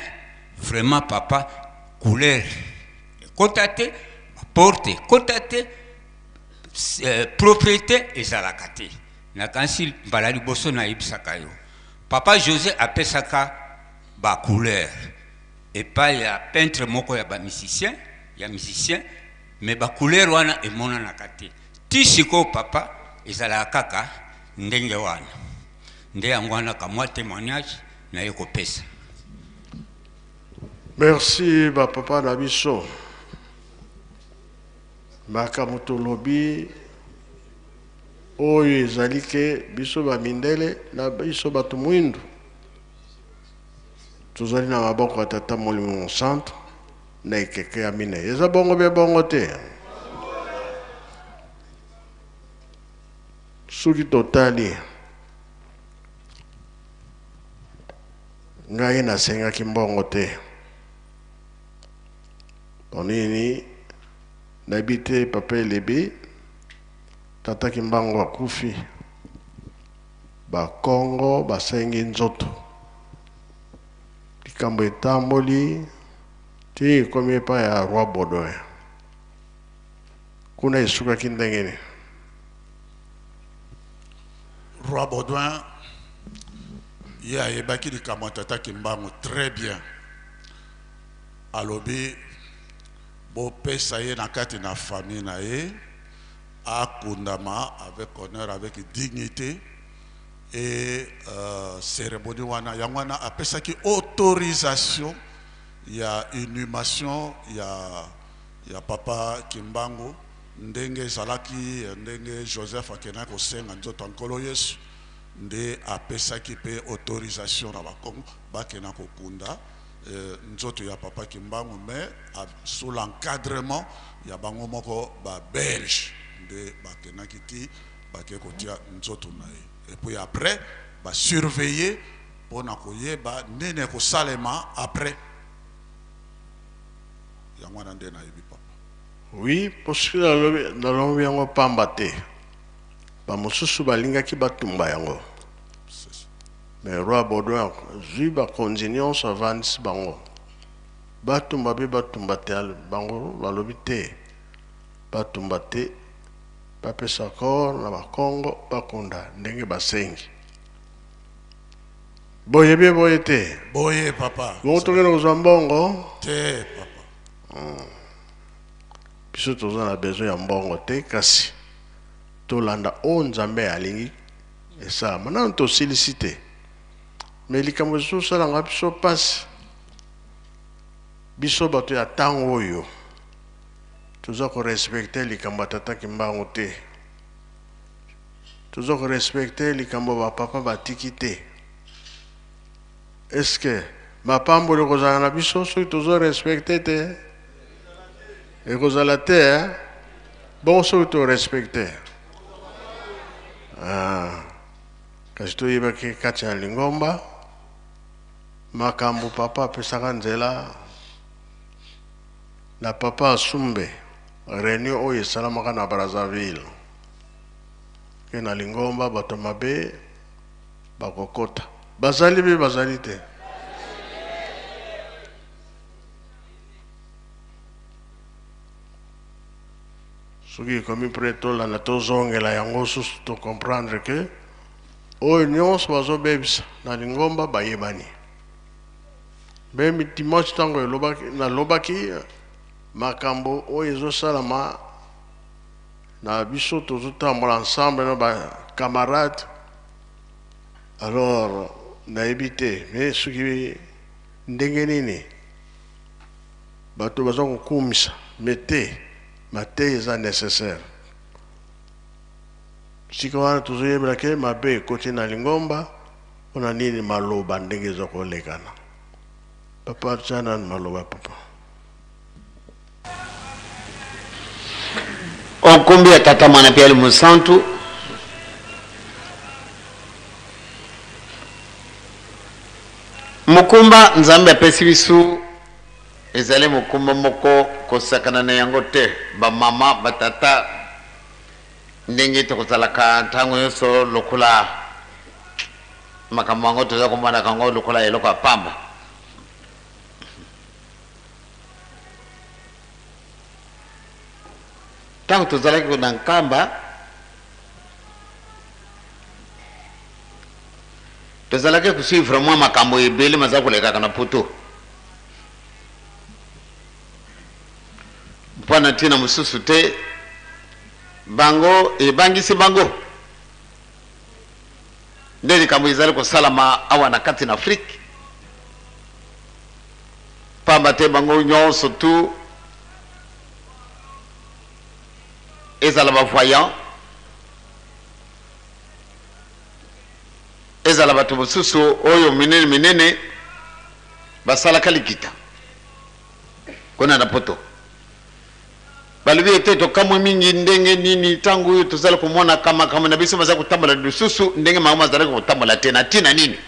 vraiment papa couleur ekota te, ba porte ekota te, propriété ezalaka te. Nakanisi mbala liboso nayebisaka yo papa José apesaka ba couleur epai ya peintre moko ya ba musicien, ya musicien, mais ba couleur wana emonanaka te. Ti sikoyo papa ezalaka kaka ndenge wana. Nde yango wana kamwa témoignage naye kopesa. Merci ba papa na biso. Makambo tolobi oyo ezali ke biso ba mindele na biso bato mwindu tozali na maboko ya Tata Molimo Mosantu na ekeke ya minei. Eza bongo be bongo te. Soki totali ngai nasengaki mbongo te. Nini nayebi te papa Elebe tata Kimbangu akufi bakongo basengi nzoto likambo etamboli ti ekomi epai ya roi Baudouin. Kuna esukaki ndenge nini? Roi Baudouin ye ayebaki likambo ya tata Kimbangu très bien. Alobi bopesa ye na kati na famille na ye, akundama avec honneur, avec dignité. Et cérémonie wana, yango wana apesaki autorisation ya inhumation ya papa Kimbangu, ndenge ezalaki, ndenge Joseph akendaki kosenga nzoto ya Nkolo Yesu, nde apesaki pe autorisation na bakongo bakenda kokunda nzoto ya papa Kimbangu, mais sous l'encadrement ya bango moko ba Belge, nde bakendaki ti bake kotia nzoto na ye. Et puis après ba surveiller mpona koyeba nini ekosalema après. Yango wana nde nayebi, papa. Oui, mpo soki nalobi yango pamba te, bamosusu balingaki batumba yango, mais roi Baudouin azwi bakonzi nyonso, avandisi bango, batumba mpe batumba te. Bango balobi te, batumba te, bapesa corps na bakongo, bakunda ndenge basengi. Boyebi boye te? Boye, papa. Bongo tokende kozwa mbongo? Te, papa. Biso toza na besoin ya mbongo te, kasi tolanda oyo Nzambe alingi esalama. Nano tosilisi te, mais likambo ezosalanga biso mpasi, biso bato ya ntango oyo toza korespecter likambo ya tata Kimbangu te, toza korespecter likambo bapapa batiki te. Est-ce mapamboli ekozala na biso soki tozorespecter te? Ekozala te, eh? Bongo soki torespecter? Ah. Kasi toyebaki kati ya lingomba makambo papa apesaka nzela na papa Asumbe, réunion oyo esalamaka na Brazzaville, ke na lingomba bato mabe bakokota. Bazali mpe bazali te. Soki ekomi près, tolanda, tozongela yango susu, tocomprendre ke oyo nyonso bazobebisa na lingomba bayebani. Même dimanche ntango elobaki, nalobaki makambo oyo ezosalama na biso, tozotambola ensemble na bacamarade. Alors nayebi te, mais soki ndenge nini bato baza kokumisa, mais te, mateya eza nécessaire. Sika wana tozoyebela ke mabe ekoti na lingomba mpona nini? Maloba ndenge eza kolekana. Papa, tia nanu maloba, papa. Okombi ya Tata, Mwana mpe ya Mosantu. Mokumba Nzambe apesi biso ezali mokumba moko kosakana na yango te. Bamama, batata, ndenge tokozalaka ntango nyonso lokola makambo yango toza komonaka yango lokola eloko ya pamba. Ntango tozalaki na Nkamba, tozalaki kosuivre mwa makambo ebele maza kolekaka na Poto. Mpo na ntina mosusu te, bango ebangisi bango nde likambo ezali kosalama awa na kati na Afrike, pamba te bango nyonso tu, ezala bavoyant, ezala bato mosusu oyo minene minene, basalaka likita kuna na Poto. Balobi ete tokamwe mingi ndenge nini ntango oyo tozali komonaka makambo na biso baza kotambola lisusu ndenge makambo azalaki kotambola te. Na ntina nini?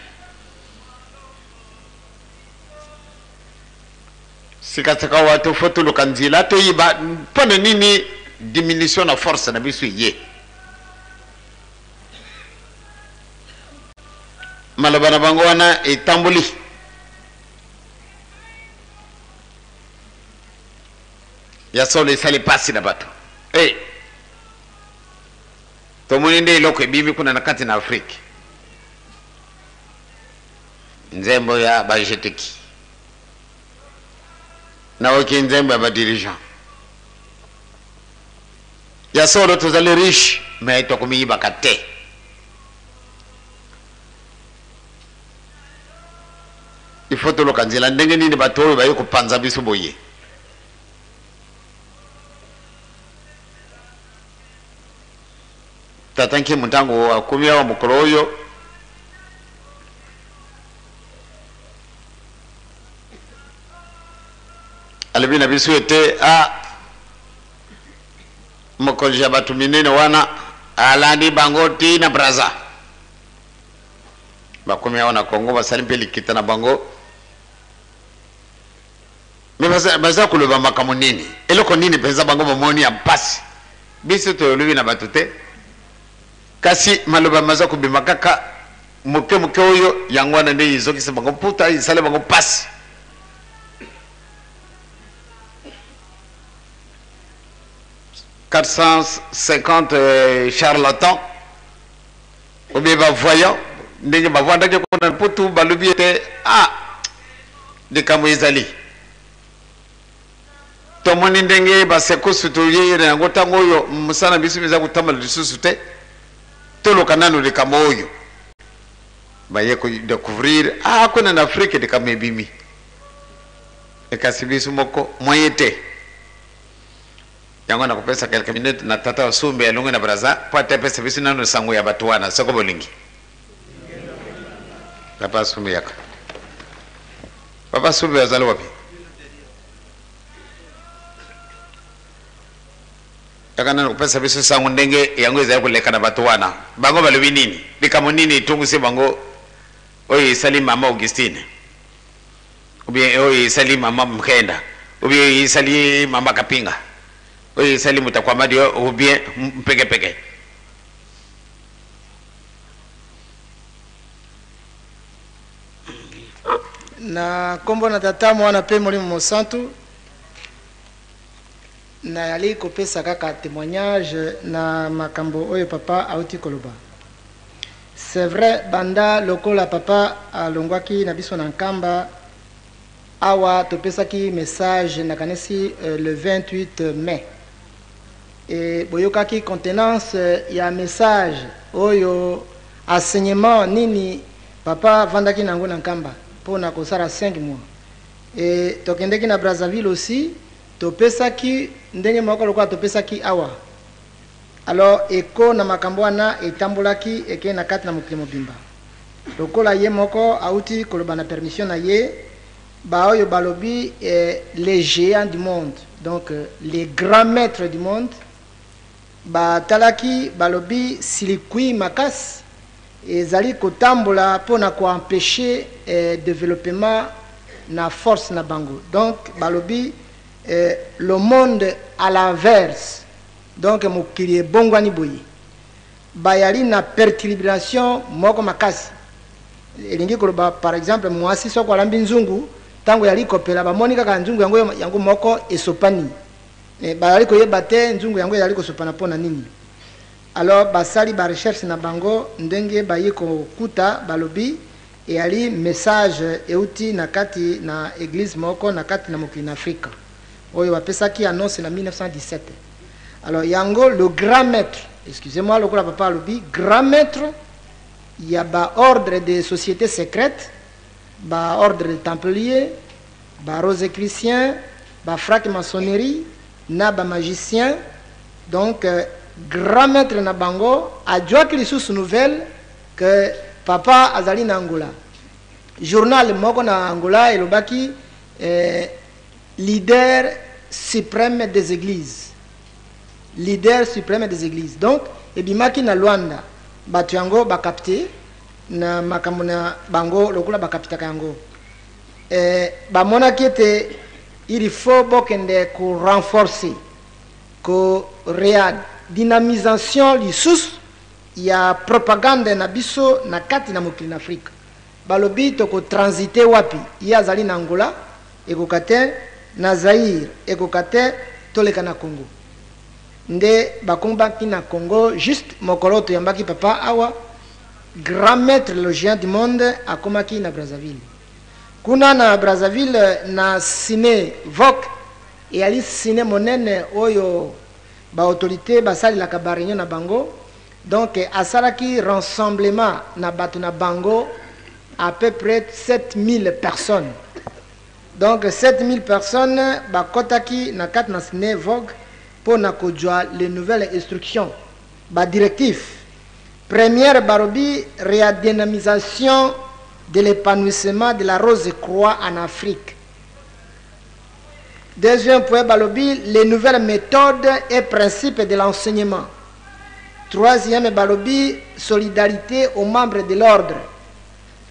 Sikasika wa tofo toluka nzela toyeba mpo na nini diminution na force na biso ye. Maloba na bango wana etamboli ya solo, esali mpasi na bato. Hey, tomoni nde eloko ebimi kuna na kati na Afrike, nzembo ya bajeteki. Nayoki nzembo ya ba dirigeants. Ya solo tozali riche mais tokomiyibaka te. Il faut toluka nzela ndenge nini bato oyo baye kopanza biso boye. Tata Nkimu ntango akomi awa mokolo oyo alobi na biso ete a ah, mokonzi ya bato minene wana alandi bango ti na Brazza. Bakomi awa na Congo basali mpe likita na bango me baza, baza koloba makambo nini eloko nini mpenza bango bamoni ya mpasi biso tolobi na bato te kasi maloba maza kobima kaka moke moke oyo yango wana nde ezokisa bango mputa esali bango mpasi 450 euh, charlatans ou bien ba voyant ndenge bavandaki kuna na mputu balobi ete ah likambo ezali tomoni ndenge basekusu toyei na yango ntango oyo mosala na biso eza kotambola lisusu te toluka nano likambo oyo baye kodecouvrir ah kuna na afrike likambo ebimi ekasi biso moko moyen te Yango nakopesa quelques minutes na tata Osumbi alongwe na Brazza po ate apesa biso nanu sango ya batu wana soko bolingi. Papa Osumbi yaka. Papa Osumbi azali wapi? Yaka nanu kopesa biso sango ndenge yango ezali koleka na bato wana. Bango balobi nini? Likambo nini etungisi bango oyo esali mama Augustine? Ou bien oyo esali mama Mkenda, ou bien oyo esali mama Kapinga, oyo esali Mutakwamadi ou bien Mpekepeke. Na nkombo na Tata, Mwana mpe Molimo Mosantu, nayali kopesa kaka temoignage na makambo oyo papa auti koloba. C'est vrai banda lokola papa alongwaki na biso na Nkamba awa topesaki message nakanisi le 28 mai et boyokaki contenance ya message oyo enseignement nini papa avandaki na yango na Nkamba mpo na kosala 5 mois et tokendeki na Brazzaville aussi topesaki ndenge moko lokola topesaki awa. Alors echos na makambo wana etambolaki ekei na kati na mokili mobimba. Lokola ye moko awuti koloba na permission na ye, ba oyo balobi eh, les geants du monde, donc les grands maitres du monde, batalaki balobi silikui makasi ezali kotambola mpo na ko empecher eh, developpement na force na bango. Donc balobi eh, le monde à l'inverse. Donc mokili ebongwani boye bayali na perturbation moko makasi elingi koloba par exemple muasi soko alambi nzungu tango eyali kopela bamoni kaka nzungu yango yango moko esopani mais bayali koyeba te nzungu yango ezali kosopana mpo na nini alors basali ba recherche na bango ndenge baye kokuta balobi eyali message euti na kati na eglise moko na kati na mokili na Afrika. Oyo bapesaki annonce na 1917. Alors yango le grand maitre, excusez-moi lokola papa alobi, grand maitre ya ba ordre de société secrète, ba ordre de templier, ba rosicruciens, ba franc-maçonnerie na ba magiciens, donc grand maitre na bango ajuaki lisusu nouvelle que papa azali na Angola. Journal moko na Angola elobaki eh, Leader supreme des eglises leader supreme des eglises donc ebimaki na Luanda batu yango ba capte na makambo na bango lokola ba captaka yango eh, bamonaki ete il faut bokende ko renforcer ko readynamisation lisusu ya propagande na biso na kati na mokili na Afrika. Balobi toko transiter wapi? Ye azali na Angola, ekoka te, na Zaïre, ekoka te, toleka na Congo. Nde bakomaki na Congo juste mokolo toyambaki papa awa, grand maitre le geant du monde akomaki na Brazzaville. Kuna na Brazzaville na Cine Vogue, eyali cine monene oyo ba autorites basalelaka ba reunion na bango. Donc asalaki rassemblement na bato na bango à peu près 7000 personnes. Donc 7000 personnes bakotaki na kati na Cine Vogue mpo na kozwa les nouvelles instructions, ba directives. Première balobi redynamisation de l'épanouissement de la Rose Croix en Afrique. Deuxième point balobi les nouvelles méthodes et principes de l'enseignement. Troisième balobi solidarité aux membres de l'ordre.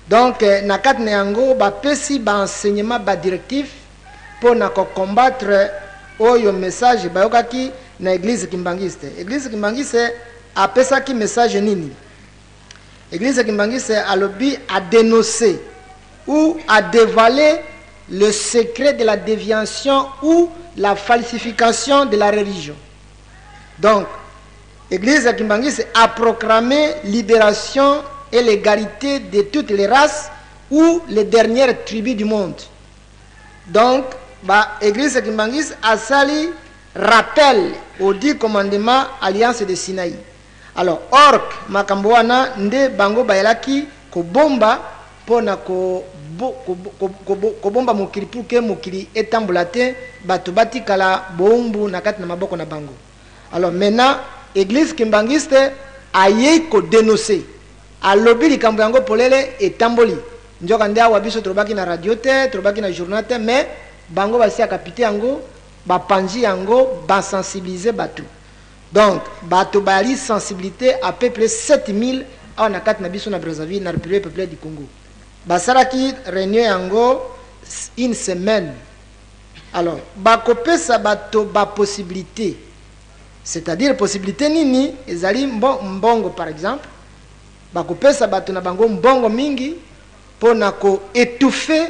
Donc na kati na yango bapesi ba enseignement, ba directive mpo na kocombattre oyo message bayokaki na église kimbangiste. Église kimbangiste apesaki message nini? Église kimbangiste alobi a dénoncé ou a dévoilé le secret de la déviation ou la falsification de la religion. Donc église kimbangiste a proclamé libération et l'égalité de toutes les races ou les dernières tribus du monde. Donc ba église kimbangiste asali rappel aux 10 commandements, alliance de Sinaï. Alors ork makambo wana nde bango bayelaki kobomba mpona kobomba mokili pour que mokili etambola te, bato batikala bowumbu na kati na maboko na bango. Alors maintenant église kimbangiste ayei kodénoncer, alobi likambo yango polele etamboli. Nzoka nde awa biso tolobaki na radio te, tolobaki na journal te, mais bango basiaka pite yango, bapanzi yango, basensibilize bato. Donc bato bayali sensibilité à peu près 7000 awa na kati na biso na Brazzaville, na République populaire du Congo. Basalaki réunion yango une semaine. Alors bakopesa bato bapossibilité, c'est-à-dire possibilité nini? Ezali mbongo par exemple. Bakopesa bato na bango mbongo mingi mpona koétouffer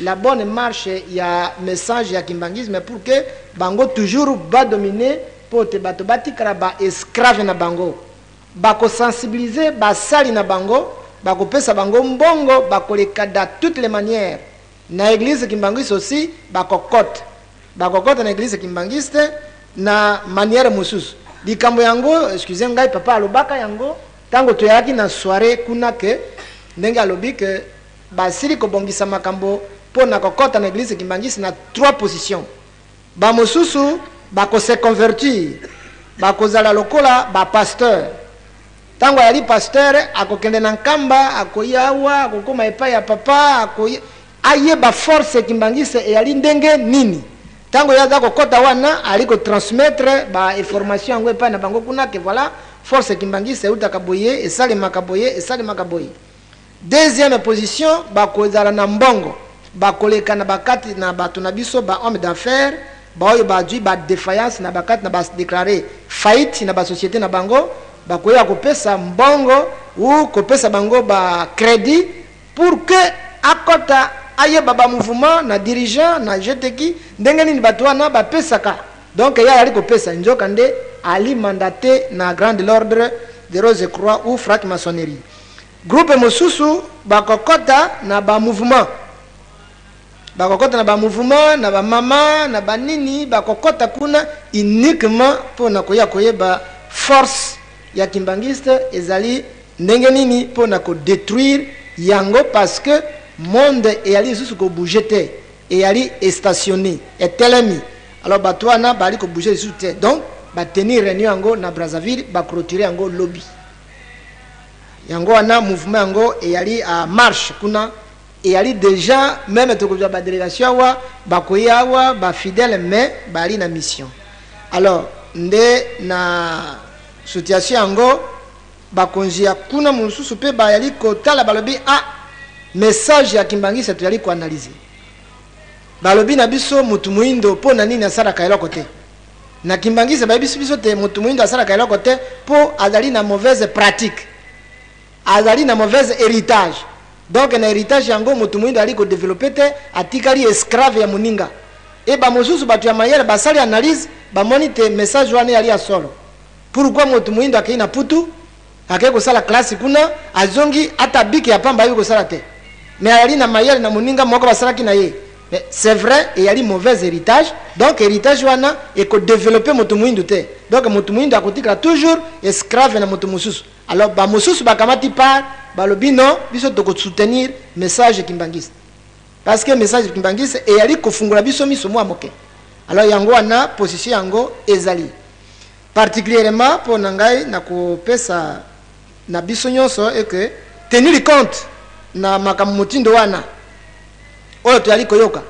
la bonne marche ya message ya kimbangisme, pour que bango toujours badomine, mpo te bato batikala baesclave na bango. Bakosensibilize basali na bango, bakopesa bango mbongo, bakoleka dans toutes les manières. Na église kimbangiste aussi bakokota, bakokota na église kimbangiste na manière mosusu. Likambo yango, excuse ngai, papa alobaka yango ntango toyaki na soirée kuna, ke ndenge alobi ke basili kobongisa makambo mpo na kokɔta na église kimbangiste na trois positions. Bamosusu bakose convertir, bakozala lokola bapasteur. Ntango ayali pasteur, akokende na Nkamba, akoya awa, akokóma epai ya papa, akoya ayeba force kimbangiste eyali ndenge nini. Ntango ye aza kokɔta wana, ali kotransmettre bainformation yango epai na bango kuna, ke voilà, force kimbangiste eutaka boye, esalemaka boye, esalemaka boye. Deuxième position, bakozala na mbongo, bakoleka na bakati na bato na biso, bahomme d'affaires baoyo bazwi badéfaillance na bakati na badéclare faillite na basociété na bango, bakoya kopesa mbongo ou kopesa bango bacrédit pour que akɔta ayeba bamouvement na dirigeant na jeteki ndenge nini bato wana bapesaka. Donc ye ayali kopesa, nzoka nde ali mandaté na grande l'ordre de Rose Croix ou franc maçonnerie. Groupe mosusu bakokɔta na bamouvement, bakokɔta na bamouvement na bamama na banini, bakokɔta kuna uniquement mpona koya koyeba force ya kimbangiste ezali ndenge nini, mpona kodétruire yango, parce que monde eyali lisusu kobouge te, eyali estationné, etelemi. Alors bato wana bali kobouge lisusu te. Donc batenir réunion yango na Brazzaville, baclôture yango lobi. Yango wana mouvement yango eyali a marche kuna, eyali déjà même tokozwa badélégation awa, bakoya awa bafidèle, mais bali na mission. Alors nde na situation yango, bakonzi ya kuna mosusu mpe bayali kotala, balobi: "Ah, message ya kimbangisa toyali koanalyse." Balobi na biso motu moyindo mpo na nini asalaka eloko te na kimbangisa? Bayebisi biso te motu moyindo asalaka eloko te mpo azali na mauvaise pratique, azali na mauvaise héritage. Donc na héritage yango, motu moyindo ali kodéveloppe te, atikali esclave ya moninga. E bamosusu bato ya mayele basali analyse, bamoni te message wana eyali ya solo. Pourquoi motu moyindo akei na putu, akei kosala classe kuna, azongi, ata biki ya pamba ayebi kosala te? Mais ayali na mayele na moninga moko basalaki na ye. Mais c'est vrai, eyali mauvais héritage. Donc héritage wana ekodeveloppe moto moyindo te. Donc moto moyindo akotikala toujours esclave na moto mosusu. Alors bamosusu bakamati part, balobi non, biso tokosoutenir message kimbangiste, parce que message kimbangiste eyali kofungola biso miso mwa moke. Alors yango wana position yango ezali particulièrement mpo na ngai na kopesa na biso nyonso eke tenir compte na makambo motindo wana oyo toyali koyoka.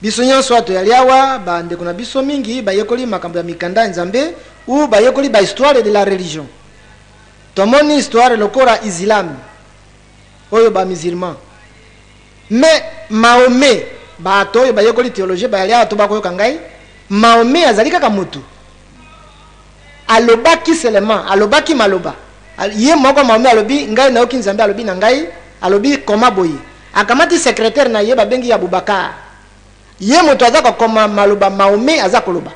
Biso nyonso awa toyali awa, bandeko na biso mingi bayekoli makambo ya mikanda ya Nzambe ou bayekoli bahistoire de la religion. Tomoni histoire lokola islam oyo bamusulman, mais Mahomet, bato oyo bayekoli théologie bayali awa to bakoyoka ngai, Mahomet azali kaka motu, alobaki seulement, alobaki maloba ye moko. Mahomet alobi: "Ngai nayoki Nzambe alobi na ngai, alobi koma boye." Akamati secrétaire na ye babengi Abubakar, ye moto aza kokoma maloba Mahomet aza koloba.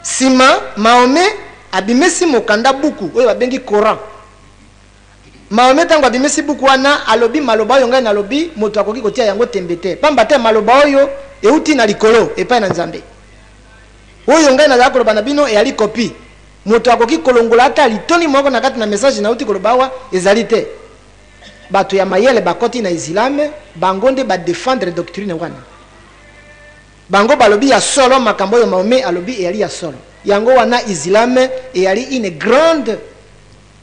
Nsima Mahomet abimisi mokanda, buku oyo babengi Coran. Mahomet ntango abimisi buku wana, alobi: "Maloba oyo ngai nalobi, moto akoki kotia yango tembe te, pamba te maloba oyo euti na likolo epai na Nzambe. Oyo ngai nazala koloba na bino eyali copie. Moto akoki kolongola ata litoni moko na kati na message nauti koloba awa ezali te." Bato ya mayele bakoti na islame, bango nde badefendre doctrine wana. Bango balobi: "Ya solo, makambo oyo Mahomet alobi eyali ya solo." Yango wana islame eyali une grande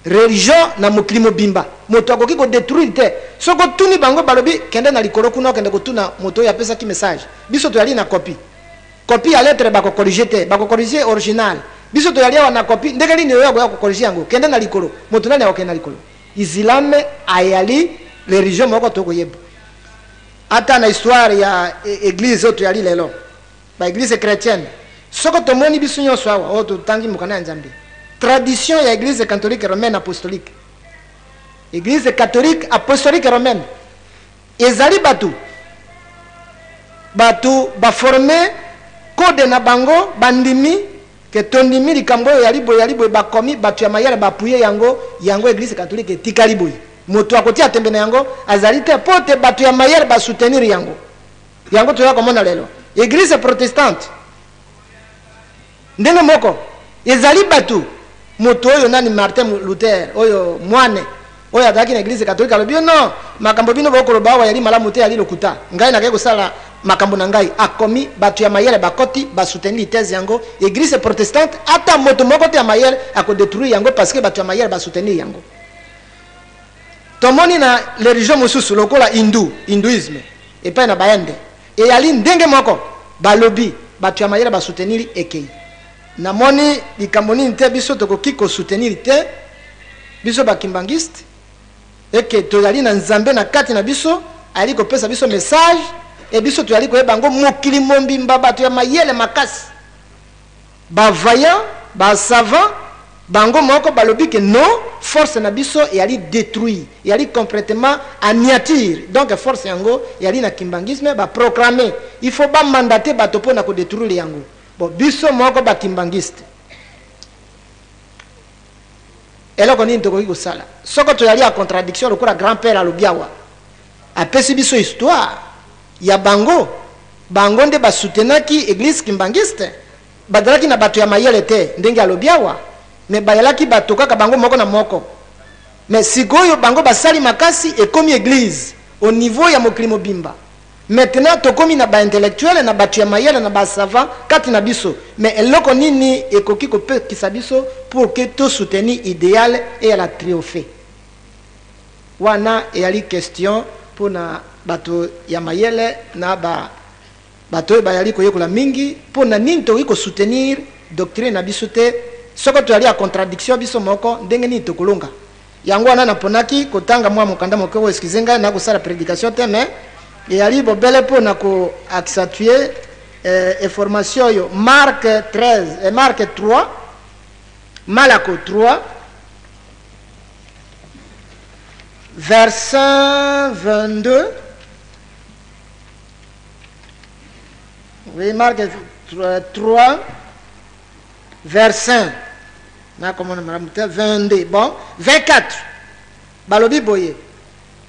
religion na mokili mobimba, moto akoki kodétruire te. Soki otuni bango, balobi: "Kende na likolo kuna, okende kotuna moto oyo apesaki message. Biso toyali na copie. Copie ya lettre bakocorriger te, bakocorriger original. Biso toyali awa na copie. Ndenge nini oyo akoya kocorriger yango? Kende na likolo." Moto nani akokende na likolo? Islame ayali religion moko tokoyeba. Ata na histoire ya église oyo toyali lelo, baéglise chrétienne, soko tomoni biso nyonso awa oyo totangi mokanda ya Nzambe, tradition ya Église catholique romaine apostolique, Église catholique apostolique romaine, ezali bato baforme code na bango. Bandimi ke tondimi likambo oyo yali boye, yali boye. Bakomi, bato ya mayele bapuye yango. Yango Église catholique etikali boye, moto akotia tembe na yango azali te, mpo te bato ya mayele basoutenir yango. Yango toya komona lelo Église protestante ndenge moko, ezali bato, moto oyo nani, Martin Luther, oyo mwane oyo azalaki na Église catholique, alobi: "Non, makambo bino bokoloba awa yali malamu te, yali lokuta. Ngai nakei kosala makambo na ngai." Akomi, bato ya mayele bakoti, basoutenir thèse yango. Église protestante, ata moto moko te ya mayele akodétruire yango, parce que bato ya mayele basoutenir yango. Tomoni na religion mosusu lokola hindu, hindouisme epai na bainde, eyali ndenge moko. Balobi, bato ya mayele basoutenir, ekei. Namoni likambo nini te biso tokoki kosoutenir te, biso bakimbangiste, eke tozali na Nzambe na kati na biso, ayali kopesa biso message e biso toyali koyeba yango. Mokili mobimba, bato ya mayele makasi, bavaillant, basavant, bango moko balobi ke non, force na biso eyali détruit, eyali complètement anéantir. Donc force yango eyali na kimbangisme. Baproclame, il faut bamandate bato mpo na kodétruire yango. Bon, biso moko bakimbangiste, eloko nini tokoki kosala soko toyali ya contradiction lokola grand père alobi awa, apesi biso histoire ya bango? Bango nde basoutenaki Église kimbangiste. Bazalaki na bato ya mayele te ndenge alobi awa, me bayalaki bato kaka bango moko na moko. Me sikoyo bango basali makasi, ekomi église au niveau ya mokili mobimba. Maintenant tokomi na baintellectuel, na bato ya mayele, na basavant kati na biso. Mais eloko nini ekoki kopekisa biso pour que tosoutenir idéal eyala triomphe? Wana eyali question mpona bato ya mayele na bato oyo bayali koyekola mingi. Mpo na nini tokoki kosoutenir doctrine na biso te soko toyali ya contradiction biso moko? Ndenge nini tokolonga yango? Wana naponaki kotanga mwa mokanda moke oyo. Excuse ngai, nakosala prédication te, mais eyali bobele mpo na koaccentuer information oyo. Marc 13, Marc 3, Malako 3, verset 22. Oui, Marc 3, verset, nakomona malamu te, 22, bon, 24. Balobi boye: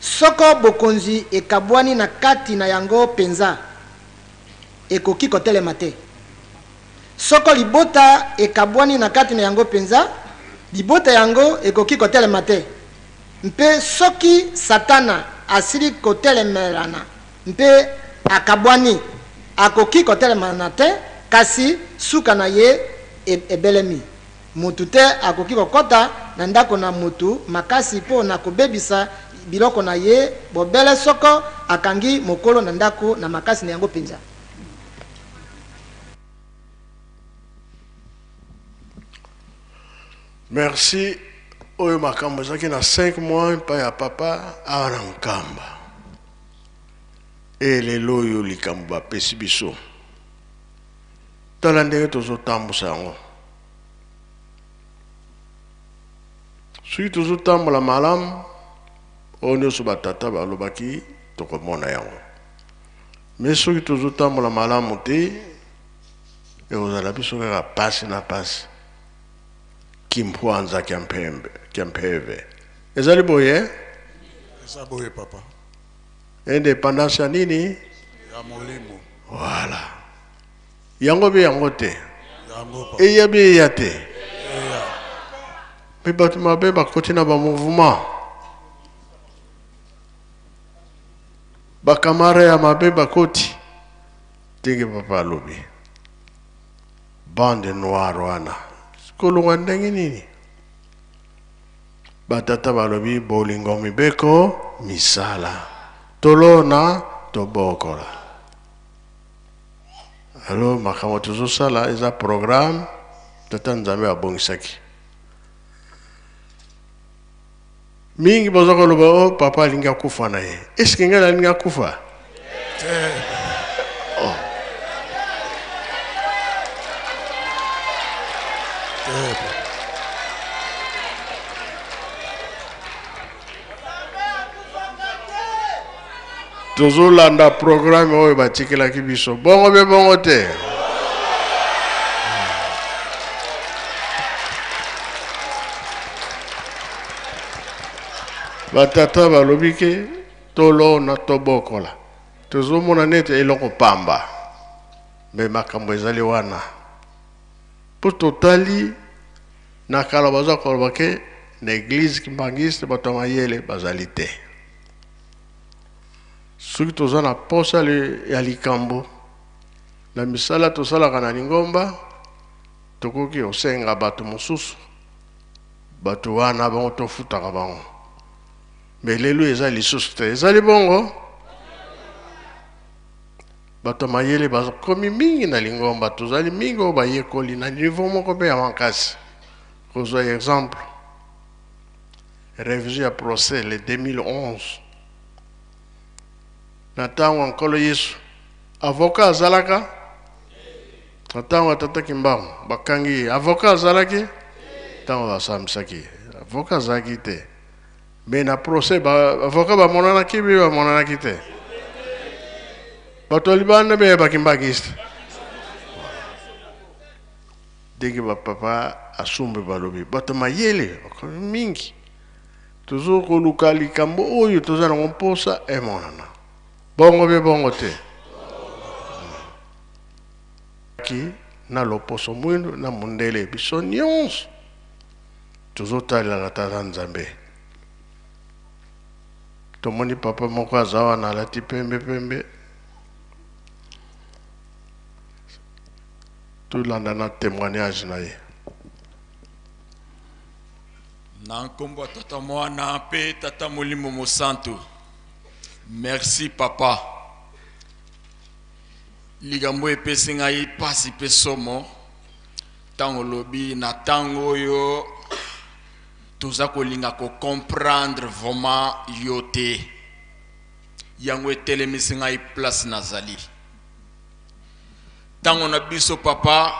Soko bokonzi ekabwani na kati na yango mpenza, ekoki kotelema te. Soko libota ekabwani na kati na yango mpenza, libota yango ekoki kotelema te. Mpe soki Satana asili kotelemelana mpe akabwani, akoki kotelemana te, kasi suka na ye ebelemi. Mutu te akoki kokota na ndako na mutu makasi mpo na kobebisa biloko na ye, bobele soko akangi mokolo na ndako na makasi na yango mpenza. Merci oyo makambo ezalaki na 5 mois epai ya papa awa na Nkamba. E lelo oyo likambo bapesi biso, tala ndenge tozotambusa yango. Soki tozotambola malamu, oyo nyonso batata balobaki tokomona yango. Me soki tozotambola malamu te, ekozala biso kaka pasi na pasi. Kimpwanza kya mpembe, kya mpeve. Ezali boye? Eza boye papa. Independance ya nini? Ya molimo. Voilà. Yango be yango te. Yango papa. Eya be eya te. Eya. Me bato mabe bakoti na ba mouvement. Bakamara ya mabe bakoti. Ndenge papa alobi. Bande noire wana kolongwa ndenge nini? Batata balobi bolingo mibeko misala tolona tobokola. Alo makambo tozosala eza programme tata Nzambe abongisaki. Mingi baza koloba o oh, papa alingi akufa na ye. Eske ngai nalingi akufa? Oh. Tozolanda programme oyo batikelaki biso bongo be bongo te. Batata balobi ke tolona tobokola, tozomona neti eloko pamba, me makambo ezali wana mpo totali na kala baza koloba ke na eglise kimbanguiste bato ya mayele bazali te. Soki toza na posa ya likambo na misala tosalaka na lingomba, tokoki kosenga bato mosusu, bato wana bango tofutaka bango. Me lelo eza lisusu te, ezali bongo. Bato ya mayele bakomi mingi na lingomba, tozali mingi oyo bayekoli na niveau moko mpe ya makasi. Kozwa exemple, revision ya procès le 2011 na ntango ya Nkolo Yesu, avocat azalaka na ntango ya Tata Kimbangu bakangi ye, avocat azalaki ntango basambisaki ye, avocat azalaki te. Me na procès ba avocat bamonanaki mpe bamonanaki te. Bato ya libanda mpe bakimbangiste ndenge bapapa asumbi balobi bato mayele bakomi mingi, tozo koluka likambo oyo toza nango mposa emonana bongo mpe bongo te ki na loposo mwindu na mondele biso nyonso tozotalela na tata Nzambe. Tomoni papa moko aza wana alati pembe pembe, tolanda na témoignage na ye. Na nkombo ya Tata Mwana mpe Tata Molimo Mosantu. Merci papa. Likambo epesi ngai mpasi mpe somo ntango olobi na ntango oyo toza kolinga ko comprendre vraiment yo te. Yango etelemisi ngai place nazali. Ntango na biso papa,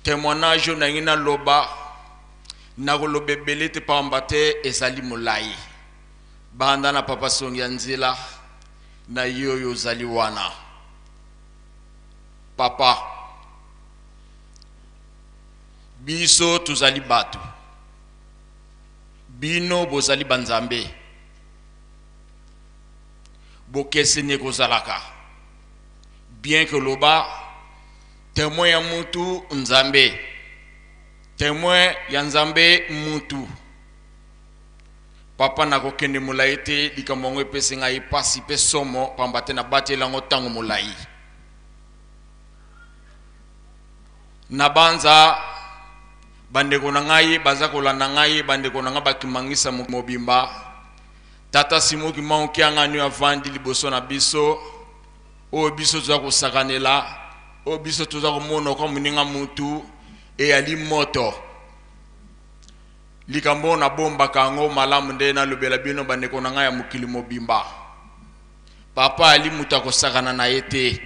témoignage oyo nalingi naloba, nakoloba ebele te pamba te ezali molai. Banda na papa Songi ya nzela na ye oyo ozali wana. Papa, biso tozali bato. Bino bozali banzambe. Bokeseni ekozalaka. Bien que loba temoin ya mutu Nzambe. Temoin ya Nzambe mutu. Papa nakokende molayi te, likambo yango epesi ngai pasi pe somo, pamba te nabateli yango tango molayi. Nabanza bandeko na ngai baza kolanda ngai, bandeko na ngai bakimangisa mobimba. Tata Simon Kimbangu Kiangani avandi liboso na biso, oyo biso toza kosakanela, oyo biso toza komona kwa moninga mutu, eyali moto. Likambo oyo nabombaka yango malamu nde nalobela bino bandeko na ngai ya mokili mobimba. Papa ali moto akosakana na ye te.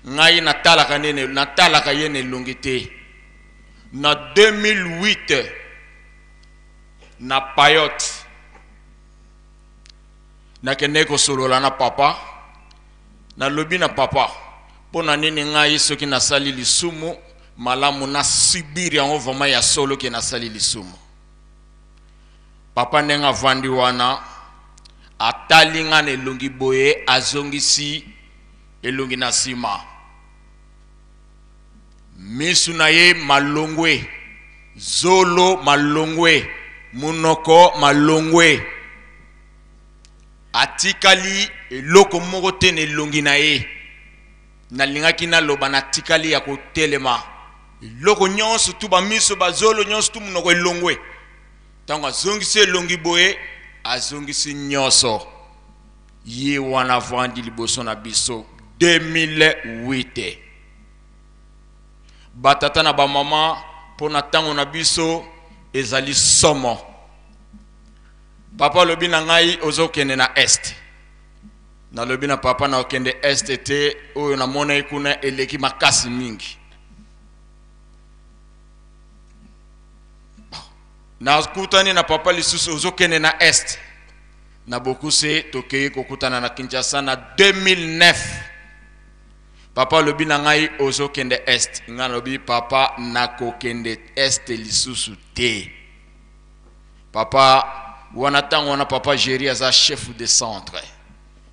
Ngai natalaka nde natalaka ye na elongi te. Na 2008 na Payotte nakendeki kosolola na papa, nalobi na papa, mpo na nini ngai soki nasali lisumu malamu na subir yango vraiment ya solo ke nasali lisumu. Papa ndenge avandi wana atali nga na elongi boye, azongisi elongi na nsima, misu na ye malongwe, zolo malongwe, monoko malongwe, atikali eloko moko te na elongi na ye. Nalingaki naloba natikali ya kotelema, eloko nyonso tu, bamiso, bazolo nyonso tu, monoko elongwe. Ntango azongisi elongi boye, azongisi nyonso. Ye wana avandi liboso na biso 2008. Batata na bamama, mpo na ntango na biso ezali somo. Papa alobi na ngai ozokende na est. Nalobi na papa na okende est te, oyo namonaki kuna eleki makasi mingi. Nakutani na papa lisusu ozokende na est. Na bokuse tokei kokutana na Kinshasa na 2009. Papa alobi na ngai ozokende est. Ngai nalobi papa nakokende est lisusu te. Papa wana tango wana papa Jerry aza chef de centre.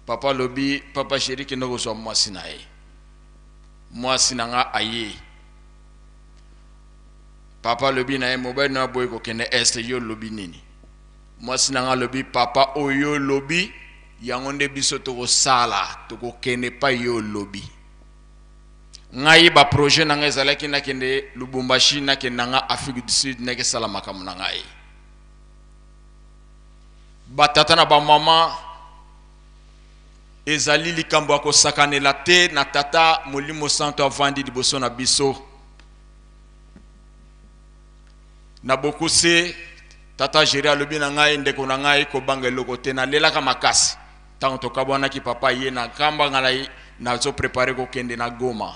Papa alobi papa Jerry kende kozwa mwasi na ye. Mwasi na nga aye. Papa alobi na ye mobali na boye kokende est, yo olobi nini? Mwasi na nga alobi papa oyo olobi yango nde biso tokosala, tokokende epai yo olobi. Ngai ba projet na ngai ezalaki nakende Lubumbashi, nakende na nga Afrique du Sud, nakesala makambo na ngai. Ba tata na ba mama, ezali likambo ya kosakanela te na tata Molimo Santo avandi liboso na biso. Na bokuse, tata Jerry alobi na ngai, ndeko na ngai kobanga eloko te, nalelaka makasi ntango tokabwanaki papa ye na nkamba ngai nazo prepare kokende na Goma.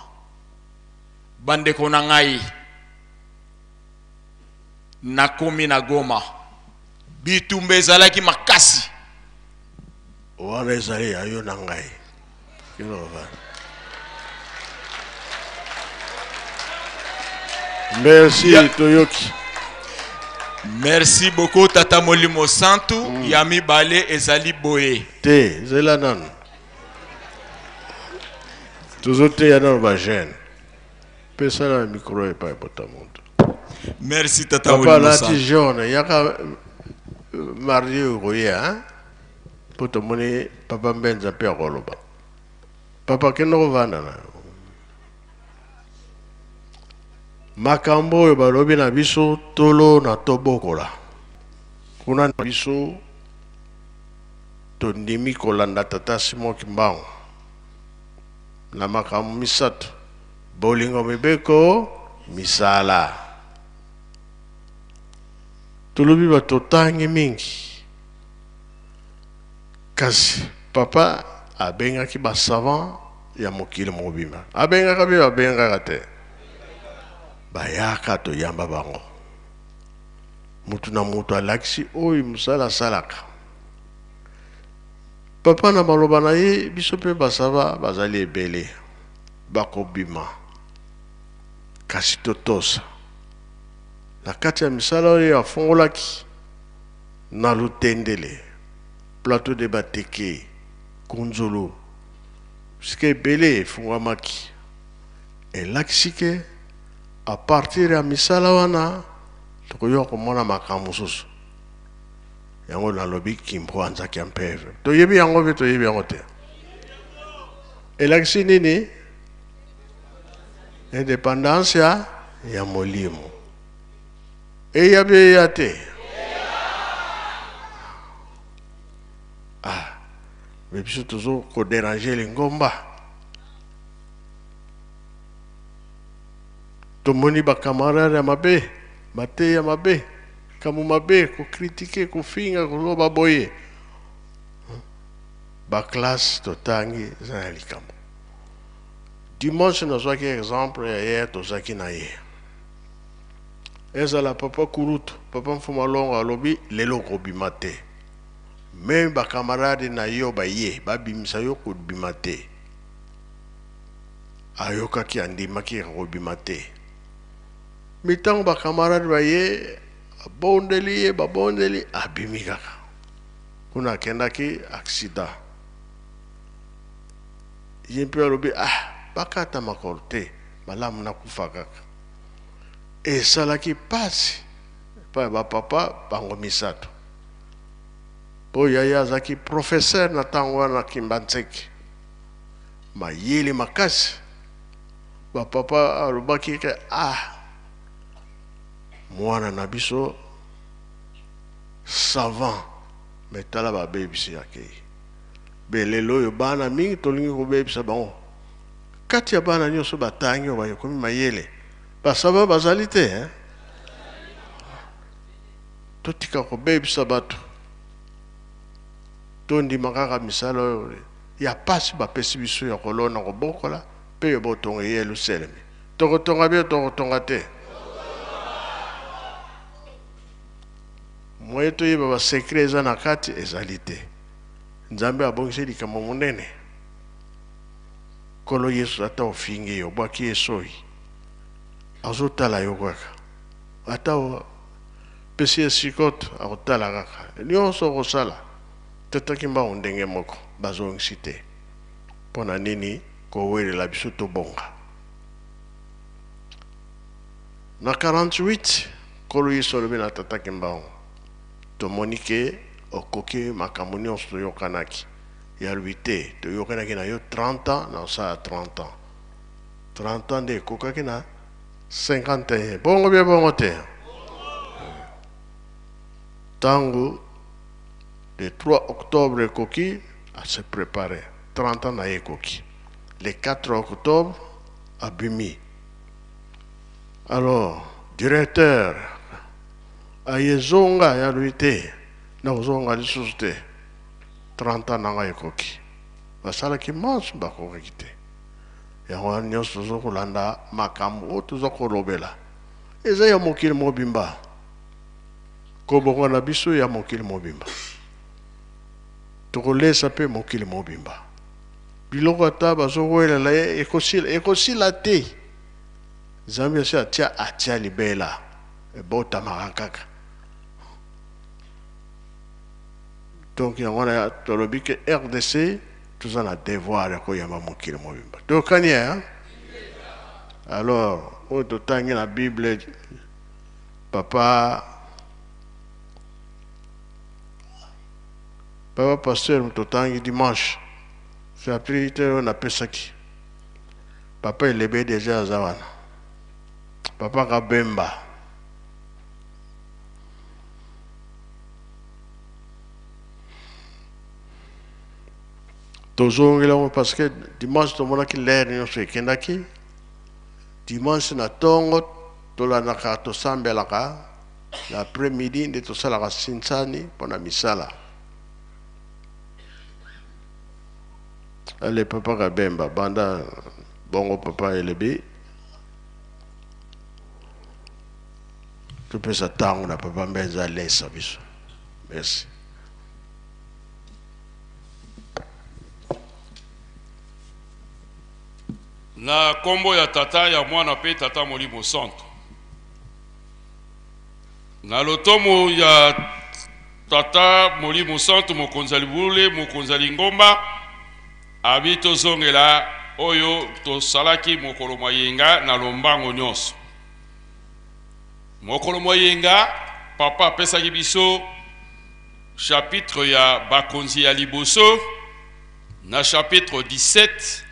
Bandeko na ngai, nakomi na Goma, bitumba ezalaki makasi. Wana ezali ya yo na ngai. Merci, ya. Toyoki. Merci beaucoup Tata Molimo Santu. Ya mibale ezali boye. Te, zela nanu. Tozoteya nanu ba jeune. Pesa na micro epai bota moto. Merci Tata Papa Molimo alati Santu. jaune, yaka mardi okoya, hein? Po tomoni Papa Mbenza mpe akoloba. Papa kende kovanda na yo. Makambo oyo balobi na biso tolo na tobokola. Kuna na biso tondimi kolanda Tata Simon Kimbangu na makambo misato: bolingo, mibeko, misala. Tolobi bato totangi mingi, kasi papa abengaki ba savant ya mokili mobimba. Abengaka be babengaka te, bayaka toyamba bango. Mutu na mutu alakisi oyo mosala asalaka. Papa na maloba na ye, biso mpe basava bazali ebele bakobima, kasi totosa na kati ya misala oyo afungolaki. Na Lutendele, Plateau de Bateke, Kunzulu, bisika ebele efungwamaki. Elakisi ke a partir ya misala wana tokoyoka komona makambo mosusu. Yango nalobi Kimpwanza kia mpeve. Toyebi yango mpe toyebi yango te. Elakisi nini? Independance ya molimo. Eya mpe eya te. Ah, mais biso tozo ko déranger lingomba. Tomoni ba camarades ya mabe, mateya ya mabe, kambo mabe, ko critiquer, kofinga, koloba boye. Ba classe totangi eza na likambo. Dimanche nazwaki exemple ya ye tozaki na ye. Ezala papa Kurutu, papa Mfuma Longo alobi lelo okobima te. Meme ba camarades na yo baye babimisa yo kobima te. Ayokaki andimaki akobima te. Mais tango ba camarades baye babondeli ye babondeli abimi kaka. Kuna akendaki accident. Ye mpe alobi ah bakata makolo te malamu nakufa kaka. Esalaki pasi epai ya ba papa bango misato. Po yaya azalaki professeur na tango wana Kimbanseke. Mayele makasi. Ba papa alobaki ke ah mwana na biso savant mais tala babebisi akei. Be lelo oyo bana mingi tolingi kobebisa bango. Kati ya bana nyonso batangi oyo bakomi mayele, ba savant bazali te hein? Totika kobebisa bato, tondima kaka misala oyo ya pasi bapesi biso ya kolona, kobokola mpe ya botonga Yelusalemi. Tokotonga bino, tokotonga te. Moye toyeba ba secret eza na kati ezali te. Nzambe abongisi likambo monene. Nkolo Yesu ata ofingi ye, obwaki ye soyi, azotala yo kaka. Ata opesi ye sikote, akotala kaka. Nyonso okosala, Tata Kimbangu ndenge moko, bazongisi te. Mpo na nini kowelela biso tobonga? Na 48, Nkolo Yesu alobi na Tata Kimbangu, tomoni ke okoki makambo nyonso toyokanaki. Ye alobi te, toyokanaki na yo 30 ans, na osala 30 ans. 30 ans nde ekokaki na 51. Bongo bie bongo te. Tango le 3 octobre ekoki, a se preparer. 30 ans na ye ekoki. Le 4 octobre abimi. Alors, directeur aye zonga, ye alobi te, nakozonga lisusu te. 30 ans na ngai ekoki. Basalaki manso bakokaki te. Yango wana nyonso tozo kolanda makambo oyo toza kolobela eza ya mokili mobimba. Kobonga na biso ya mokili mobimba. Tokolesa pe mokili mobimba. Biloko ata bazowelela ye ekosila, ekosila te. Nzambe asi atia, atia libela. Ebotamaka kaka. Donc yango wana tolobi ke RDC toza na devoir ya koyamba mokili mobimba. Toyokani hein? Alors oyo totangi na Bible papa papa pasteur totangi dimanche chapitre te oyo napesaki papa elebe deja aza wana papa Kabemba. Tozongela yango parce que dimanche tomonaki l'air nyonso ekendaki. Dimanche na tongo tolandaka, tosambelaka na après midi nde tosalaka sinsani mpona misala. Allez papa Kabemba banda bongo papa Elebi topesa ntango na papa Mbenza alesa biso. Merci. Na kombo ya Tata, ya Mwana mpe Tata Molimo Santu. Na lotomo ya Tata Molimo Santu, mokonzi ya libule, mokonzi ya lingomba, abi tozongela oyo tosalaki mokolo mwa yenga na lombango nyonso. Mokolo mwa yenga, papa apesaki biso chapitre ya bakonzi ya liboso na chapitre 17.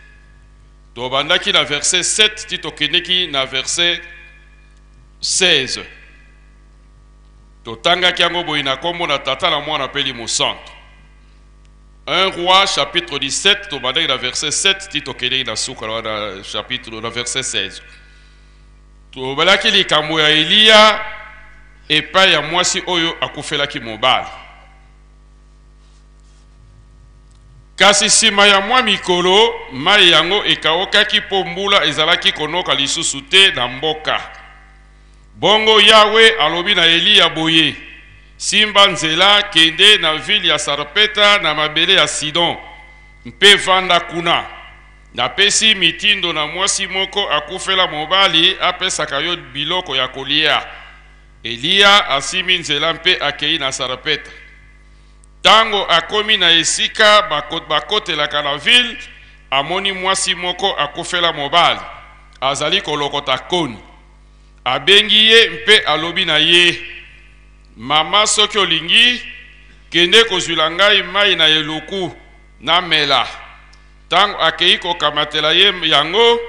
Tobandaki na verset 7 ti tokendeki na verset 16. Totangaki yango boye na kombo na Tata na Mwana mpe Elimo Santu. 1 Roi chapitre 17, tobandaki na verset 7 ti tokendeki na suka na chapitre na verset 16. Tolobelaki likambo ya Eliya epai ya mwasi oyo akufelaki mobali. Kasi nsima ya mwa mikolo, mai yango ekaukaki mpo mbula ezalaki konoka lisusu te na mboka. Bongo Yawe alobi na Eliya boye, Simba nzela, kende na vile ya Sarpeta na mabele ya Sidon, mpe vanda kuna. Napesi mitindo na mwasi moko akufela mobali apesaka yo biloko ya kolia. Eliya asimbi nzela mpe akei na Sarpeta. Tango akomi na esika bakotelaka na ville, amoni mwasi moko akufela mobali, azali kolokota koni. Abengi ye mpe alobi na ye, Mama, soki olingi, kende kozwila ngai mai na eluku, namela. Tango akei kokamatela ye yango,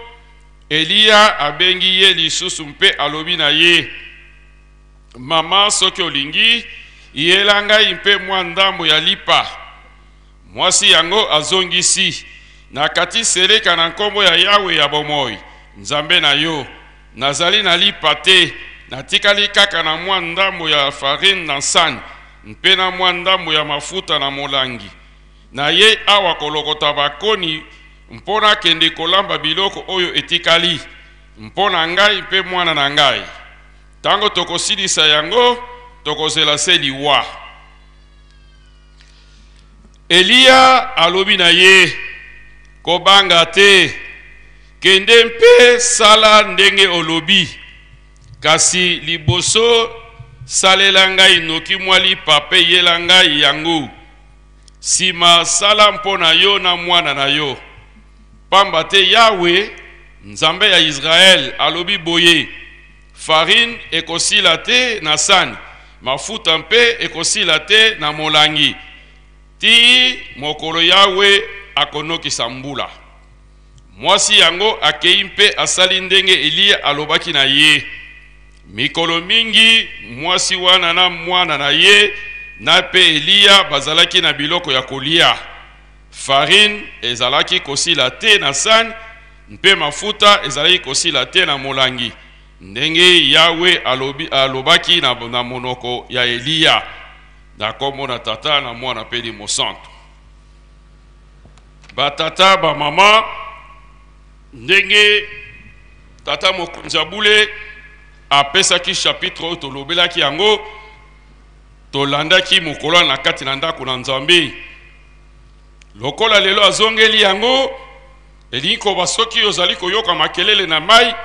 Eliya abengi ye lisusu mpe alobi na ye, Mama, soki olingi, yela ngai mpe mwa ndambo ya lipa. Mwasi yango azongisi, Nakati seleka na nkombo ya Yawe ya bomoi, Nzambe na yo, nazali na lipa te, natikali kaka na mwa ndambo ya farine na nsani mpe na mwa ndambo ya mafuta na molangi. Nayei awa kolokota bakoni mpo nakende kolamba biloko oyo etikali mpo na ngai mpe mwana na ngai. Ntango tokosilisa yango, tokozela se liwa. Eliya alobi na ye, Kobanga te, kende mpe sala ndenge olobi. Kasi liboso salela ngai noki mwa lipa mpe yela ngai yango. Sima sala mpo na yo na mwana na yo. Pamba te Yawe, Nzambe ya Israel, alobi boye, Farine ekosila te na sani, mafuta mpe ekosila te na molangi, tii mokolo Yawe akonokisa mbula. Mwasi yango akei mpe asali ndenge Eliya alobaki na ye. Mikolo mingi mwasi wana na mwana na ye na mpe Eliya bazalaki na biloko ya kolia. Farine ezalaki kosila te na sani mpe mafuta ezalaki kosila te na molangi, ndenge Yawe alobi, alobaki na, na monoko ya Eliya. Na kombo na Tata na Mwana mpe Elimo Santu. Batata, bamama, ndenge tata mokonzi ya bule apesaki chapitre oyo tolobelaki yango, tolandaki mokolo na kati na ndako na Nzambe. Lokola lelo azongeli yango, elingi koba soki ozali koyoka makelele na mai,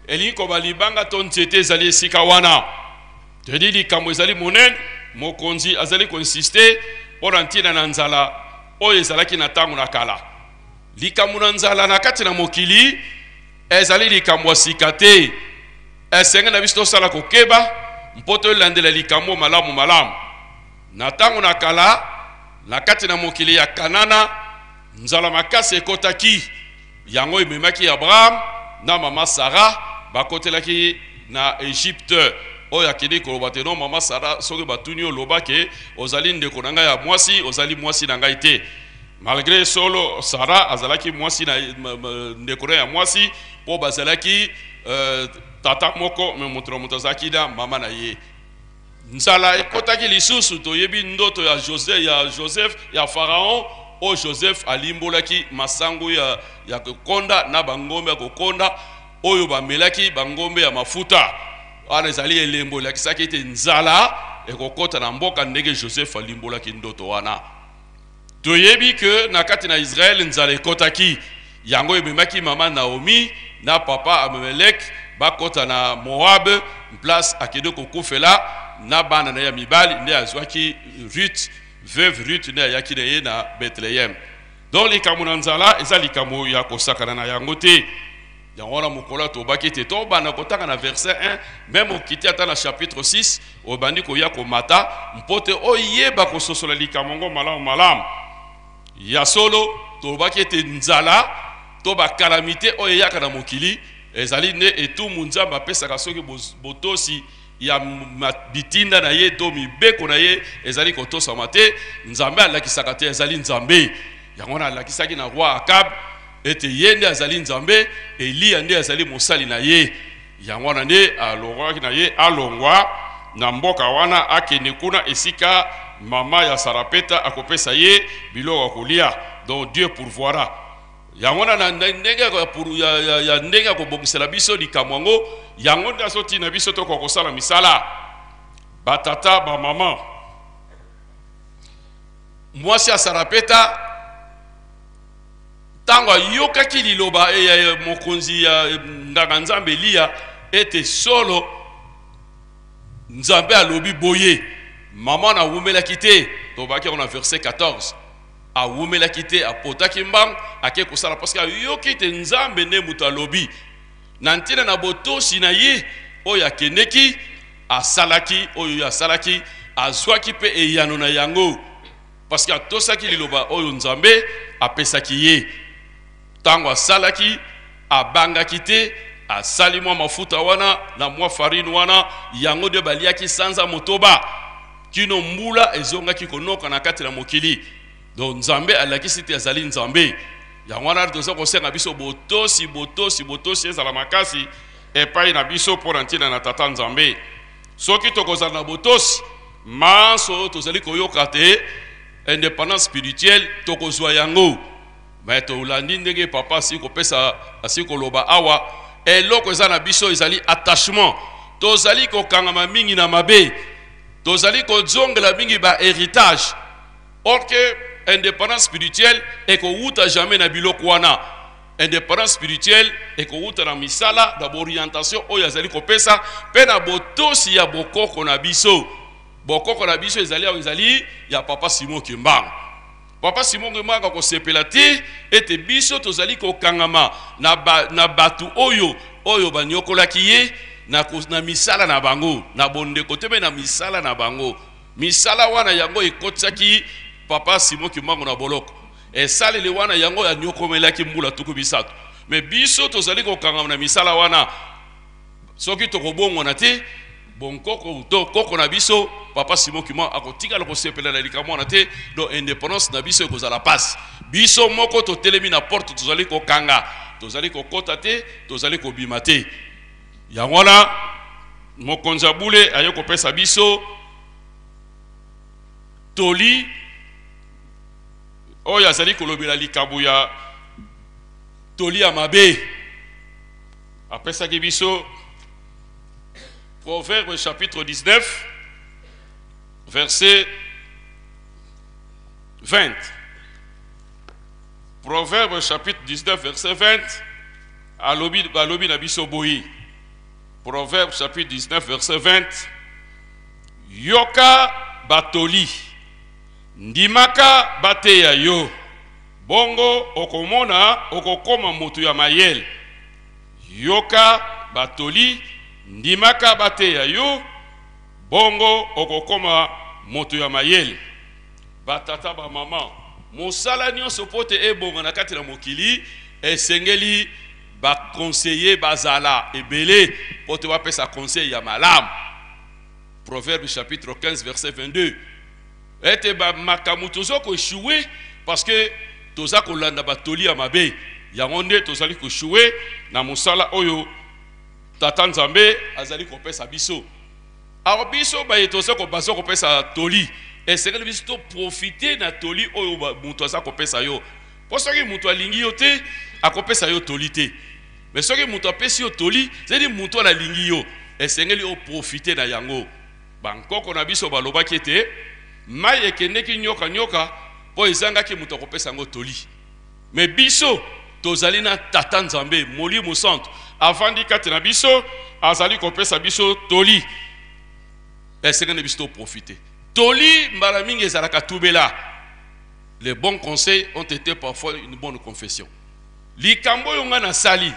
elingi koba libanga to nzete ezali esika wana. Tedi likambo ezali monene, mokonzi azali koinsiste mpo na ntina na nzala oyo ezalaki na ntango na kala. Likambo na nzala na kati na mokili ezali likambo ya sika te. Esengeli na biso tosala kokeba mpo tolandela likambo malamu malamu. Na ntango na kala, na kati na mokili ya Kanana, nzala makasi ekotaki. Yango ememaki Abraham na mama Sara bakotelaki na Egypte. Oyo akendeki koloba te, no mama Sara, soki batuni yo loba ke ozali ndeko na ngai ya mwasi, ozali mwasi na ngai te. Malgre solo Sara azalaki mwasi na ndeko na ya mwasi, mpo bazalaki tata moko, me moto na moto azalaki na mama na ye. Nzala ekotaki lisusu. Toyebi ndoto ya Joseph, ya Joseph ya Pharaon, oyo Joseph alimbolaki masango ya kokonda na bangombe ya kokonda oyo bamelaki bangombe ya mafuta. Wana ezali elembo elakisaki ete nzala ekokota na mboka, ndenge Joseph alimbolaki ndoto wana. Toyebi ke na kati na Israël nzala ekotaki, yango ememaki mama Naomi na papa Abimelech bakota na Moab, place akende kokufela na bana na ye ya mibali nde azwaki Ruth, veuve Ruth nde ayaki na ye na Bethlehem. Donc likambo na nzala eza likambo ya kosakana na yango te. Yango wana mokolo tobaki ete tobanda kotanga na verset 1, meme okiti ata na chapitre 6, obandi koya komata mpo te oyeba kososola likambo yango malamu malamu. Ya solo, tolobaki ete nzala to bakalamite oyo eyaka na mokili ezali nde etumbu Nzambe apesaka soki botosi ya bitinda na ye to mibeko na ye ezali kotosama te. Nzambe alakisaka te azali Nzambe. Yango wana alakisaki na roi Akab ete ye nde azali Nzambe, Eliya nde azali mosali na ye. Yango wana nde alongwaki na ye, alongwa na mboka wana akende kuna esika mama ya Sarapeta akopesa ye biloko ya kolia. Donc Dieu pourvoira. Yango wana na ndenge ya, ya, ya, ya ndenge ya kobongisela biso likambo yango, yango nde azotina biso tokoka kosala misala. Batata, bamama, mwasi ya Sarapeta ntango ayokaki liloba eh, ya eh, mokonzi ya eh, nganga nzambe Eliya ete solo Nzambe alobi boye, mama na awumelaki te, tobaki yango na verset 14, awumelaki te, apotaki mbangu ake kosala parce que ayoki ete Nzambe nde moto alobi. Na ntina na botosi na ye oyo akendeki asalaki oyo ye asalaki, azwaki mpe eyano na yango parce que atosaki liloba oyo Nzambe apesaki ye. Ntango asalaki, abangaki te, asali mwa mafuta wana na mwa farine wana, yango nde baliaki sanza motoba kino mbula ezongaki konoka na kati na mokili. Donc Nzambe alakisi te azali Nzambe. Yango wana toza kosenga biso botosi, botosi, botosi ezala makasi epai na biso mpo na ntina na Tata Nzambe. Soki tokozala na botosi, manso oyo tozali koyoka te independance spirituelle tokozwa yango. Mais tolandi ndenge papa asili kopesa, asili koloba awa, eloko eza na biso ezali attachement. Tozali kokangama mingi na mabe, tozali kozongela mingi ba heritage, or que independance spirituelle ekowuta jamais na biloko wana. Independance spirituelle ekowuta na misala, na orientation oyo azali kopesa mpe na botosi ya bokoko na biso. Bokoko na biso ezali awa, ezali ya papa Simon Kimbangu. Papa Simon Kimbangu akosepela te ete biso tozali kokangama na, ba, na bato oyo oyo banyokolaki ye na, na misala na bango, na bondeko te, mpe na misala na bango. Misala wana yango ekotisaki papa Simon Kimbangu na boloko. Esaleli wana yango anyokomelaki mbula 30. Me biso tozali kokangama na misala wana. Soki tokobongwana te, bonkoko to koko na biso papa Simon Kimbangu akotikala kosepela na likambo wana te. Donc independance na biso ekozala pasi. Biso moko totelemi na porte, tozali kokanga, tozali kokota te, tozali kobima te. Yango wana mokonzi ya bule aye kopesa biso toli oyo azali kolobela likambo ya toli ya mabe. Apesaki biso Proverbe chapitre 19 verset 20. Proverbe chapitre 19 verset 20 alobi, alobi na biso boye. Proverbe chapitre 19 verset 20, yoka batoli, ndimaka bateya yo, bongo okomona okokoma moto ya mayele. Yoka batoli, ndimaka bateya yo, bongo okokoma moto ya mayele. Batata, bamama, mosala nyonso mpo te ebonga na kati na mokili, esengeli ba conseiller bazala ebele mpo te bapesa conseil ya malamu. Proverbe chapitre 15 verset 22 ete ba makambo toza ko échouer parce que toza kolanda batoli ya mabe, yango nde tozali ko échouer na mosala oyo Tata Nzambe azali kopesa biso. Alors biso baye toza ko baza kopesa toli, esengeli biso to profiter na toli oyo moto aza kopesa yo. Po soki moto alingi yo te, akopesa yo toli te. Mais soki moto apesi yo toli, c'est-à-dire moto wana alingi yo, esengeli o profiter na yango. Bankoko na biso balobaki ete mai ekendeki nyoka nyoka po ezangaki moto akopesa yango toli. Mais biso tozali na Tata Nzambe, Molimo Santu avandi kati na biso, azali kopesa biso toli. Esengeli biso toprofite. Toli mbala mingi ezalaka tubela. Les bons conseils ont été parfois une bonne confession. Likambo oyo nga nasali,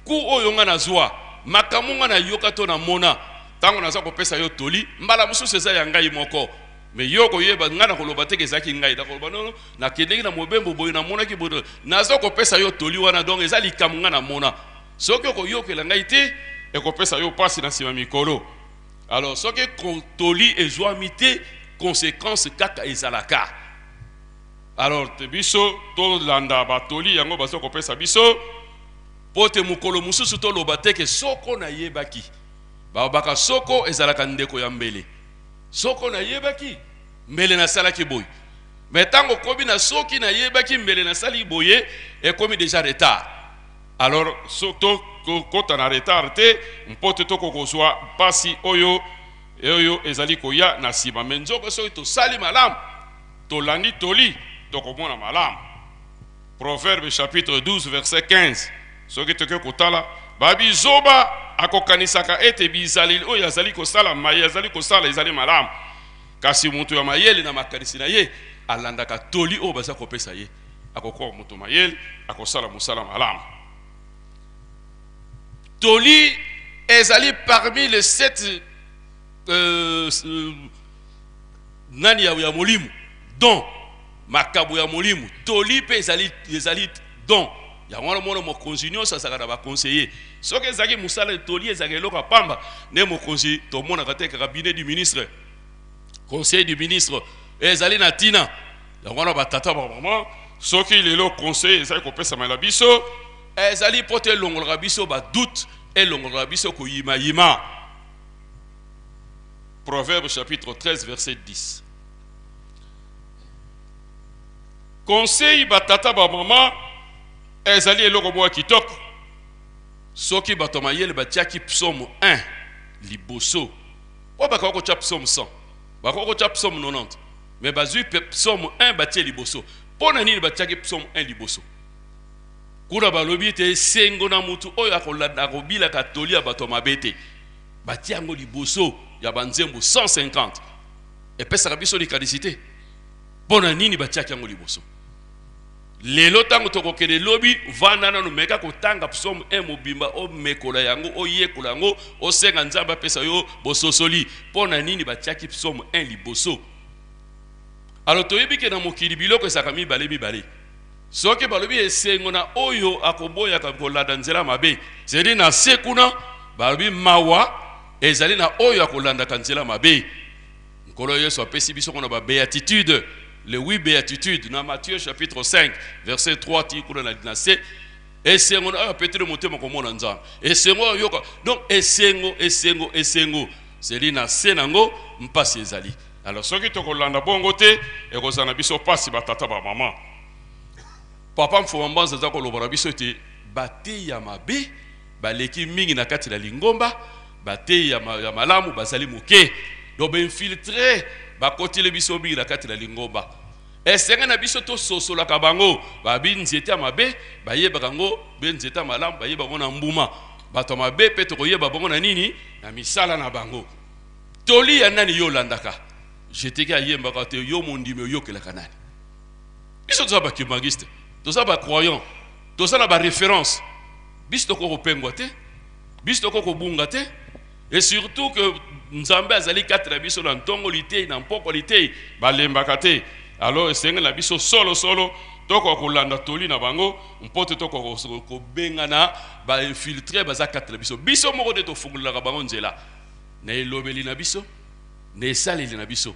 ku oyo nga nazwa, makambo nga nayoka to namona, ntango naza kopesa yo toli, mbala mosusu eza ya ngai moko. Mais yo koyeba nga nakoloba te ke ezalaki ngai, nakoloba nono, nakendeki na mobembo boye, namonaki boye, naza kopesa yo toli wana, donc eza likambo nga namona. Soki okoyokela ngai te, ekopesa yo mpasi na nsima mikolo. Alors soki toli ezwami te, conséquence kaka ezalaka. Alors te biso tolanda batoli yango baza kopesa biso, mpo te mokolo mosusu toloba te ke soko nayebaki. Balobaka soko ezalaka ndeko ya mbele. Soko nayebaki mbele nasalaki boye. Mais ntango okomi na soki nayebaki mbele nasali boye, ekomi déjà retard. Alors so tokota na retard te, mpo te tokokozwa mpasi oyo oyo ezali koya na nsima. Me nzoko soki tosali malamu, tolandi toli, tokomona malamu. Proverbe chapitre 12 verset 15, soki toke kotala, babizoba akokanisaka ete bizaleli oyo azali kosala, maye azali kosala ezali malamu, kasi moto ya mayele na makanisi na ye alandaka toli oyo baza kopesa ye, akokoka moto mayele, akosala mosala malamu. Toli ezali parmi les 7 nani ya molimo, don, makabo ya molimo. Toli mpe ezali don. Yango wana mona mokonzi nyonso azalaka na baconseiller. Soki ezalaki mosala toli ezalaka eloko ya pamba, nde mokonzi tomonaka te cabinet du ministre, conseil du ministre ezali na ntina. Yango wana batata ba mama, soki lelo conseil ezali kopesamela biso, ezali mpo te elongolaka biso ba doute, elongolaka biso koyimayima. Proverbe chapitre 13 verset 10. Conseil batata ba mama ezali eloko moko ya kitoko. Soki bato ya mayele batiaki psaume 1 liboso, po bakoki kotia psaume 100, bakoki kotia psaume 90, mais bazwi pe psaume 1 batie liboso. Mpo na nini batiaki psaume 1 liboso? Kuna balobi ete esengo na mutu oyo akolanda, akobilaka toli ya bato ya mabe te. Batie yango liboso ya banzembo 150. Epesaka biso likanisi te. Mpo na nini batiaki yango liboso? Lelo ntango tokokende lobi, vanda nanu, meka kotanga psaume 1 mobimba, omekola yango, oyekola yango, osenga Nzambe apesa yo bososoli. Mpo na nini batiaki psaume 1 liboso? Alors toyebi ke na mokili biloko ezalaka mibale mibale. Soki balobi esengo na oyo akoboyaka kolanda nzela mabe, c'est-à-dire na se kuna balobi mawa ezali na oyo akolandaka nzela mabe. Nkolo Yesu apesi biso kuna ba béatitude, les 8 béatitudes na Matthieu chapitre 5 verset 3 ti kuna na se. Esengo na oyo apeteli motema komona Nzambe, esengo oyo yoka, donc esengo, esengo, esengo, c'est-à-dire na se nango mpasi ezali. Alors soki tokolanda bongo te, ekozala na biso mpasi batata ba mama. Papa Mfuma Mbanza aza koloba na biso ete bateyi ya mabe baleki mingi na kati na lingomba, bateyi ya malamu bazali moke. Donc bainfiltre bakoteli biso mingi na kati na lingomba. Esenge na biso tososolaka bango, babi nzete ya mabe bayebaka yango, be nzete ya malamu bayebaka yango na mbuma. Bato ya mabe pe tokoyeba bango na nini? Na misala na bango. Toli ya nani yo olandaka? Jeteki ayembaka te, yo mondimi oyokelaka nani? Biso toza ba kimbanguiste, toza ba croyant, toza na ba référence. Biso tokoki kopengwa te, biso tokoki kobunga te. Et surtout que Nzambe azali kati na biso na ntongo litei na mpoko litei, balembaka te. Alors esengeli na biso solo solo tokoka kolanda toli na bango mpo te tokoka kobengana ba infiltre baza kati na biso. Biso moko nde tofungolelaka bango nzela na elobeli na biso, na esaleli na biso.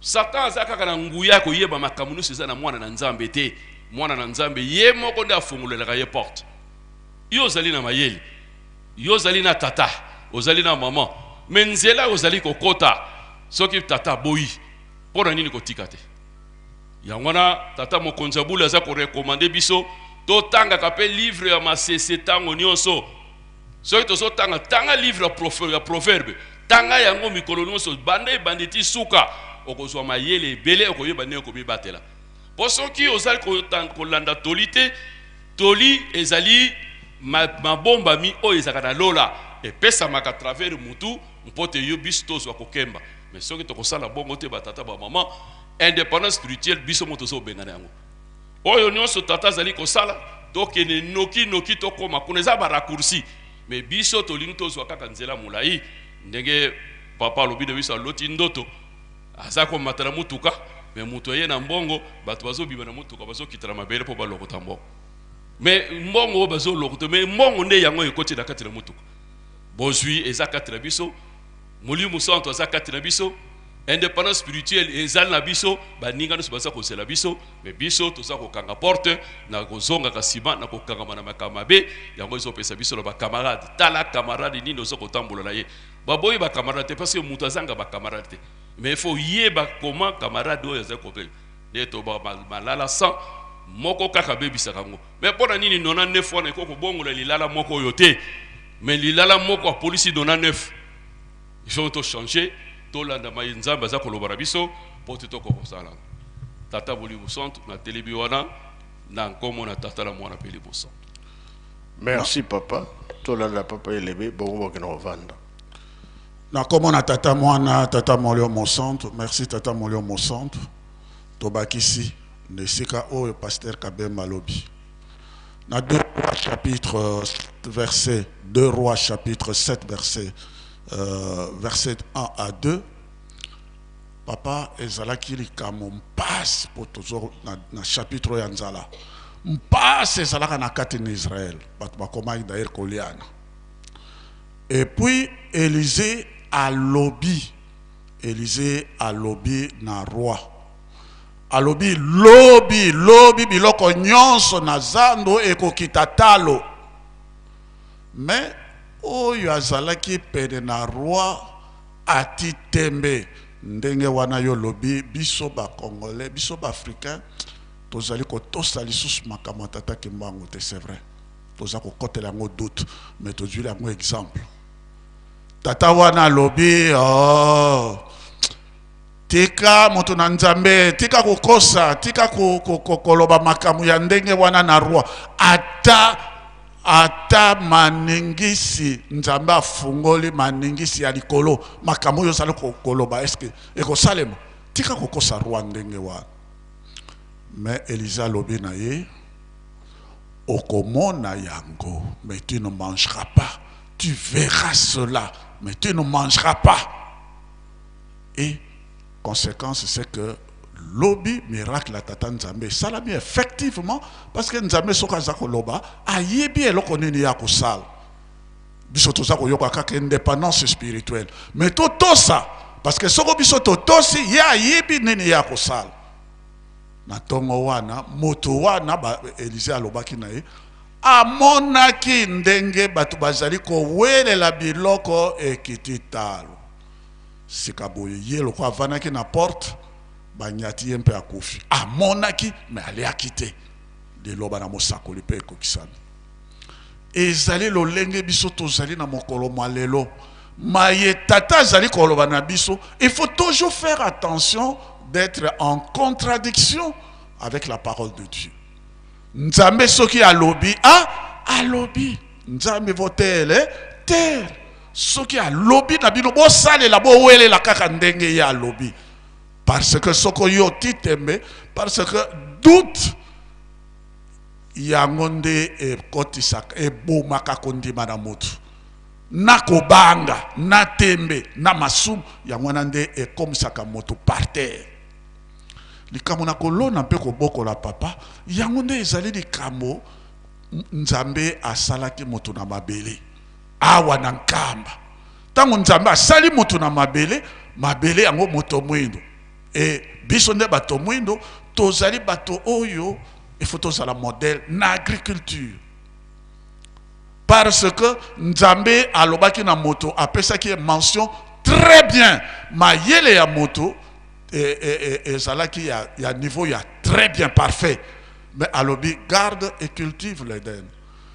Satan aza kaka na nguya ya koyeba makambo nyonso eza na mwana na Nzambe te. Mwana na Nzambe ye moko nde afungolelaka ye porte. Yo ozali na mayele, yo ozali na tata, ozali na mama, me nzela ozali kokota soki tata aboyi, mpo na nini kotika te? Yango wana tata mokonzi ya bule aza korekomande biso totangaka mpe livre ya masese ntango nyonso. Soki tozotanga, tanga livre ya proverbe, tanga yango mikolo nyonso, banda ebandi ti suka, okozwa mayele ebele, okoyeba ndenge komibatela. Mpo soki ozali kolanda toli te, toli ezali mabombami oyo ezalaka na lola, epesamaka à travers mutu. mpo te yo biso tozwa kokemba. Mais soki tokosala bongo te, batata bamama, indépendance spirituelle biso mo tozobengana yango. Oyo nyonso tata azali kosala, tokende noki noki tokóma kuna, eza baraccourci. Mais biso tolingi tozwa kaka nzela molai. Ndenge papa alobi na biso, aloti ndoto aza komata na motuka, mais moto aye na mbongo, bato bazobima na motuka, bazokita na mabele mpo balokota mbongo. Mais mbongo oyo bazolokota, mais mbongo nde yango ekoti na kati na motuka. Bozwi eza kati na biso, Molimo Santo aza kati na biso, indépendance spirituelle ezali na biso, baninga nyonso baza kozela biso. Mais biso toza kokanga porte na kozongaka nsima na kokangama na makambo mabe. Yango ezopesa biso na bacamarade. Tala camarade nini oza kotambola na ye. Baboyi bacamarade te, parce que moto azanga bacamarade te, mais il faut yeba comment camarade oyo aza kobe. Nde toba malala 100 moko kaka abebisaka yango. Mais mpo na nini 99 wana ekoki kobongola lilala moko oyo te? Mais lilala moko apolisi 99. Il faut tochanger, tolanda mai Nzambe aza koloba na biso mpo te tokoka kosala. Tata Molimo Santu, natelemi wana na nkombo na Tata na Mwana mpe Limo Santu. Merci papa. Tolanda papa Elebe, bongo bokende kovanda. Na kombo na Tata, Mwana, Tata Molimo Mosantu. Merci Tata Molimo Mosantu. Tobakisi na esika oyo pasteur Kabemba alobi na 2 Rois chapitre verset 2 Rois chapitre 7 verset 1 à 2. Papa, ezalaki likambo mpasi mpo tozo na chapitre oyo ya nzala. Mpasi ezalaka na kati na Israel, bato bakomaki d'ailleurs koliana. Et puis Élisée alobi, Élisée alobi na roi, alobi: lobi lobi biloko nyonso na zando ekokita talo. Mais oyo azalaki pene na roi ati tembe. Ndenge wana yo lobi, biso Bacongolais, biso Baafricain, tozali kotosa lisusu makambo ya tata Kimbangu te. C'est vrai, toza kokotela yango doute, mais tozwili yango exemple. Tata wana alobi: oh, tika moto na Nzambe, tika kokosa, tika koloba makambo ya ndenge wana na roi. Ata maningisi Nzambe afungoli maningisi ya likolo, makambo oyo ozali koloba, eske ekosalema? Tika kokosa roi ndenge wana. Mais Élisée alobi na ye: okomona yango, mais tu ne mangeras pas. Tu verras cela, mais tu ne mangeras pas. Et conséquence, c'est que lobi miracle ya tata Nzambe esalami effectivement, parce que Nzambe soki aza koloba, ayebi eloko nini ya kosala. Biso toza koyoka kaka indépendance spirituelle, mais totosa, parce que soko biso totosi, ye ayebi nini ya kosala. Na ntongo wana, moto wana Élisée alobaki na ye, amonaki ndenge bato bazali kowelela biloko ekiti talo. Sika boye, ye lokola avandaki na porte, banyati ye mpe akufi. Amonaki, mais aliaki te. Liloba na mosakoli mpe ekokisami. Ezali lolenge biso tozali na mokolo mwa lelo. Maye tata azali koloba na biso, il faut toujours faire attention d'être en contradiction avec la parole de Dieu. Nzambe soki alobi a alobi, Nzambe votele terre. Soki alobi na bino bosalela, bowelela kaka ndenge ye alobi, parce que soko yo ti tembe, parce que doute yango nde ekotisaka, ebomaka kondima na motu, na kobanga, na tembe, na masumu. Yango wana nde ekomisaka moto par terre. Likambo na kolona mpe kobokola, papa, yango nde ezali likambo Nzambe asalaki moto na mabele awa na Nkamba. Ntango Nzambe asali moto na mabele, mabele yango moto mwindo. E biso nde bato mwindo, tozali bato oyo il faut tozala modèle na agriculture, parce que Nzambe alobaki na moto, apesaki ye mention très bien. Mayele ya moto ezalaki ya niveau ya très bien, parfait. Mais alobi: garde et cultive l'Eden.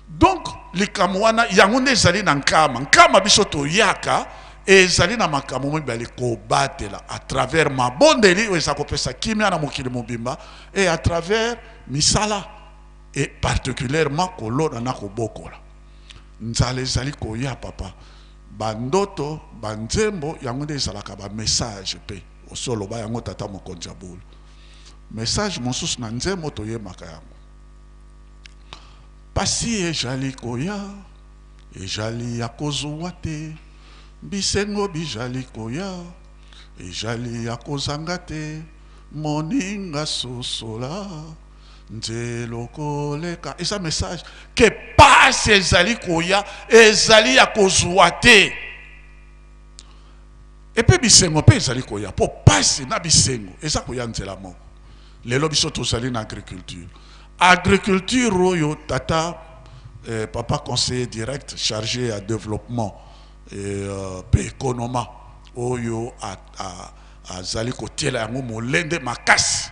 Donc likambo wana yango nde ezali na Nkama. Nkama biso toyaka, ezali na makambo mibale: kobatela à travers mabondeli oyo eza kopesa kimia na mokili mobimba, et à travers misala, et particulièrement kolona na kobokola. Nzala ezali koya, papa. Bandoto, banzembo yango nde ezalaka ba message mpe osi oloba yango tata mokonzi ya bule. Message mosusu na nzembo toyemaka yango. Pasi ejali koya, ejali ya kozuwa te, bisengo bijali koya, ejali ya kozanga te, moninga sosola. Nzela okoleka eza message ke pasi ezali koya ezali ya kozwa te epe bisengo mpe ezali koya mpo pasi na bisengo eza koya nzela moko. Lelo biso tozali na agriculture, agriculture oyo tata eh, papa conseiller direct chargé ya développement eh, mpe economa oyo azali kotiela yango molende makasi.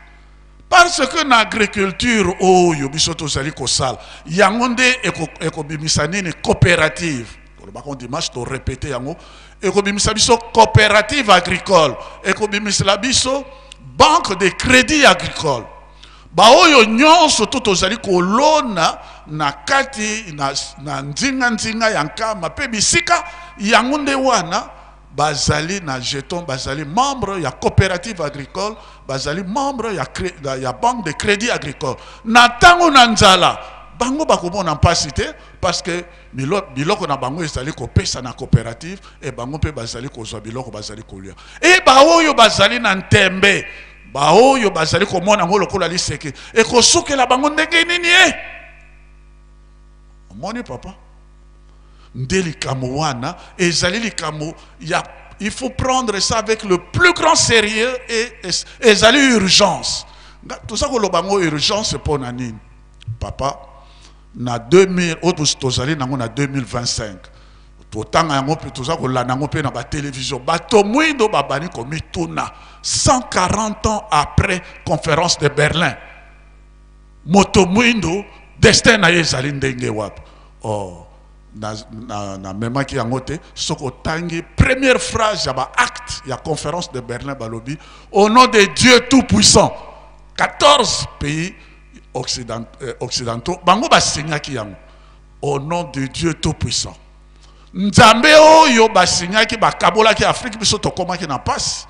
Parce que na agriculture oyo biso tozali kosala yango nde ekobimisa nini? Coopérative. Tolobaka dimanche, to répéter yango, ekobimisa biso coopérative agricole, ekobimisela biso banque de crédit agricole. Baoyo nyonso to tozali kolona na kati na nzinga-nzinga ya Nkamba mpe bisika yango nde wana bazali na jeton, bazali membre ya coopérative agricole, bazali membre ya banque de crédit agricole. Na ntango na nzala bango bakomona mpasi te, parce que biloko na bango ezali kopesa na coopérative e bango mpe bazali kozwa biloko bazali kolia. E baoyo bazali na ntembe, baoyo bazali komona yango lokola liseke, ekosukela bango ndenge nini? E omoni papa, nde likambo wana ezali likambo ya il faut prendre ça avec le plus grand sérieux et ezali urgence. Toza koloba yango urgence mpo na nini papa? Na 2000 oyo tozali nango na 2025, totanga yango mpe toza kolanda yango mpe na batelevizio, bato mwindo babandi komituna 140 ans après conférence de Berlin, moto mwindo destin na ye ezali ndenge wapi? Oh, namemaki yango te. Soki otangi première phrase ya baacte ya conférence de Berlin, balobi au nom de Dieu tout puissant. 14 pays occidentaux bango basignaki yango au nom de Dieu tout puissant. Nzambe oyo basignaki, bakabolaki Afrique, biso tokomaki na mpasi.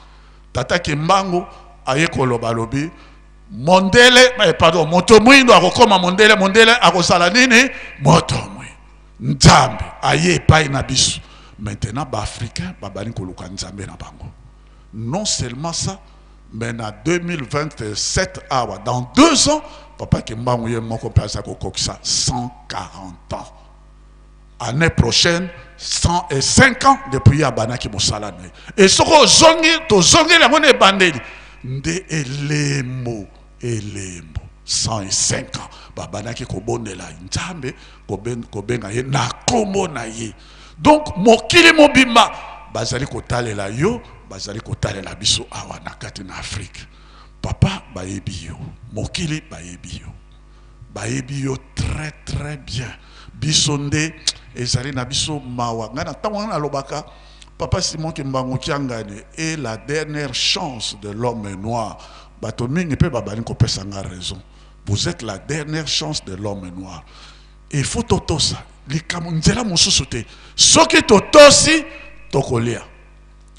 Tata Kimbangu aye koloba, alobi mondele, eh, pardon, moto mwindo akokoma mondele, mondele akozala nini? Moto mwindo. Nzambe aye epai na biso. Maintenant baafricain babandi koluka Nzambe na bango. Non seulement ça, mais na 2027 awa, dans 2 ans, papa Kimbangu ye moko mpe aza kokokisa 140 ans. Année prochaine 105 ans depuis abanaki mosala na ye. E soki ozongi, tozongeli yango na ebandeli nde elembo elembo 105 ans babandaki kobondela Nzambe, kobenga ye na kombo na ye. Donc mokili mobimba bazali kotalela yo, bazali kotalela biso awa na kati na Afrique. Papa, bayebi yo, mokili bayebi yo, bayebi yo très très bien. Biso nde ezali na biso mawa. Ngai na ntango wana nalobaka, papa Simon Kimbangu Kiangani est la dernière chance de l'homme noir. Bato mingi mpe babali kopesa nga raison. Vous êtes la dernière chance de l'homme noir. Il faut totosa likambo, nzela mosusu te. Soki totosi, tokolia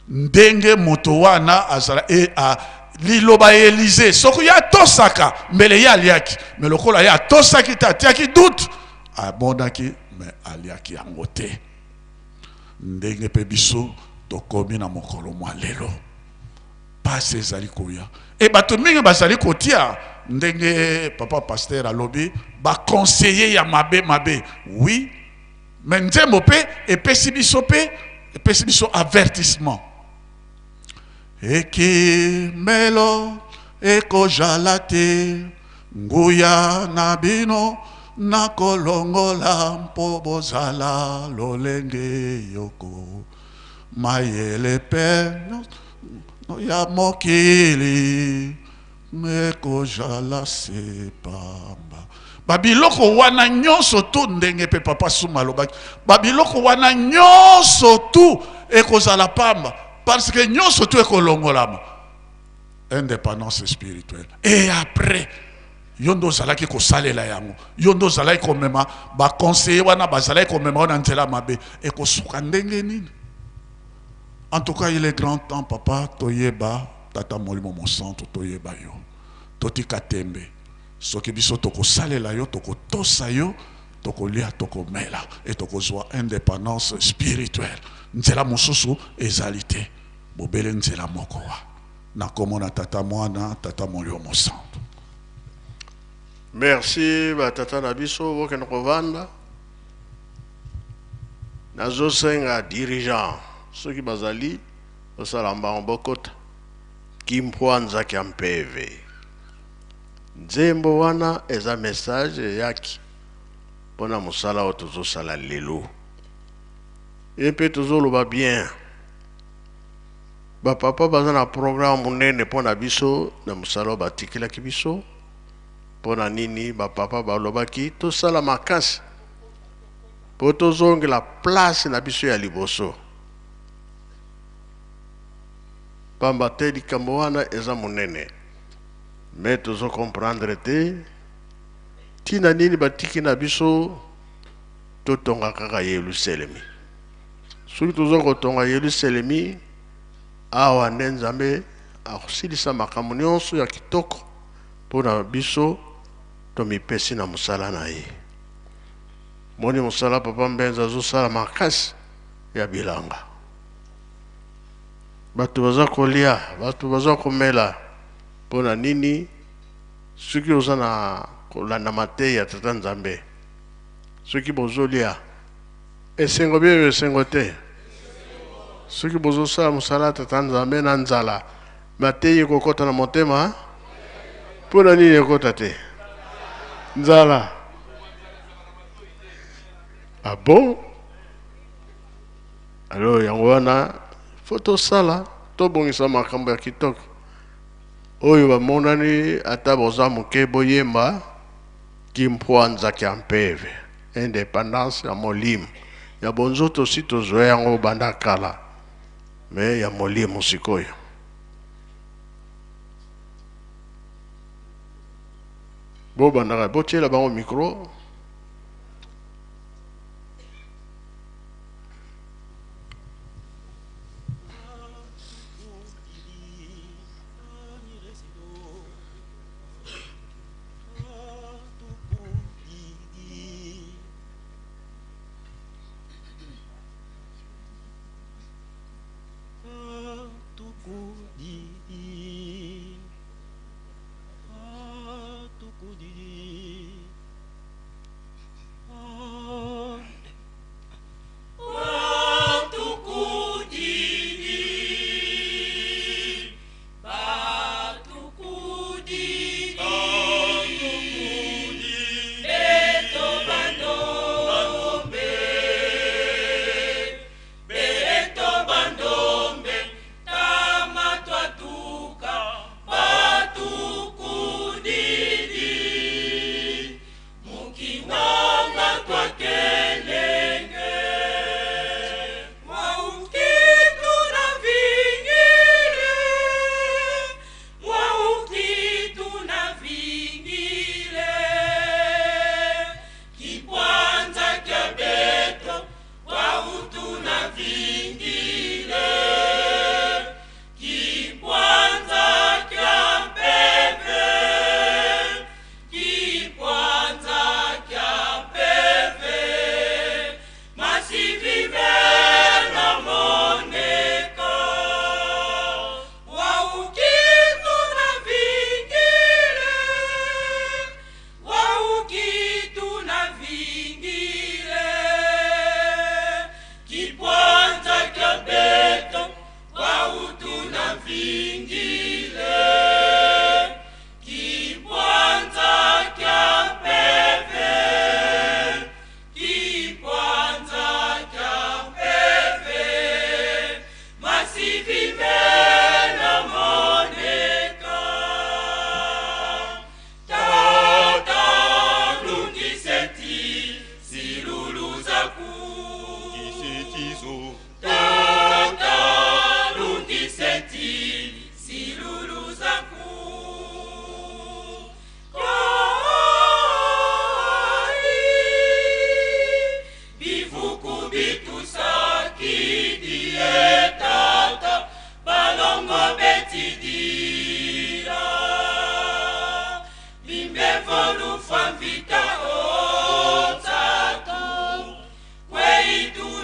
ndenge moto wana azala e, a, liloba ya Elize, soki ye atosaka mbele ye aliaki, me lokola ye atosaki te, atiaki doute, abondaki me aliaki yango te. Ndenge mpe biso tokomi na mokolo mwa lelo, pasi ezali koya e bato mingi bazali kotia ndenge papa pasteur alobi, baconseiller ya mabe mabe. Oui, mais nzembo mpe epesi biso, mpe epesi biso avertissement. Ekimelo ekozala te, nguya na bino nakolongola mpo bozala lolenge yoko, mayele mpe ya mokili ekozala se pamba. Babiloko wana nyonso tu, ndenge mpe papa Suma alobaki, babiloko wana nyonso tu ekozala pamba, parce que nyonso tu ekolongolama. Indépendance spirituelle, et après yo nde ozalaki kosalela yango, yo nde ozalaki komema baconseiller wana, bazalaki komema yo na nzela mabe, ekosuka ndenge nini? En tout cas, il est grand temps, papa, toyeba, tata molimo mosantu, toyeba yo. Totika tembe. Soki biso tokosalela yo, tokotosa yo, tokolia, tokomela, et tokozwa indépendance spirituelle. Nzela mosusu ezali te. Bobele nzela moko wa. Na komona tata mwana, tata molimo mosantu. Merci ba tata na biso bokende kovanda. Nazosenga dirigeant soki bazali bosala mbango bokota kimpwanza kya mpeve. Nzembo wana eza message eyaki mpona mosala oyo tozosala lelo. Ye mpe tozoloba bien. Ba papa baza na programme monene mpo na biso na mosala oyo batikelaki biso. Mpo na nini ba papa balobaki tosala makasi mpo tozongela place na biso ya liboso? Pamba te likambo wana eza monene, mais tozo comprendre te ntina nini batiki na biso totonga kaka Yelusalemi. Soki toza kotonga Yelusalemi, awa nde Nzambe akosilisa makambo nyonso ya kitoko mpo na biso tomipesi na mosala na ye. Moni mosala papa Mbenza azosala makasi ya bilanga, bato baza kolia, bato baza komela. Mpo na nini? Soki oza na kolanda mateyi ya Tata Nzambe, soki bozolia esengo bieyo esengo te. Soki bozosala mosala ya Tata Nzambe na nzala, mateyi ekokota na motema. Mpo na nini ekota te? Nzala. Ah bon? Alors yango wana faut tosala, tobongisa makambo ya kitoko oyo bamonani ata boza moke boyemba kimpwanza kya mpeve, independance ya molimo ya bonzoto si tozwa yango banda kala, me ya molimo sikoyo. Bobandaka botiela bango micro.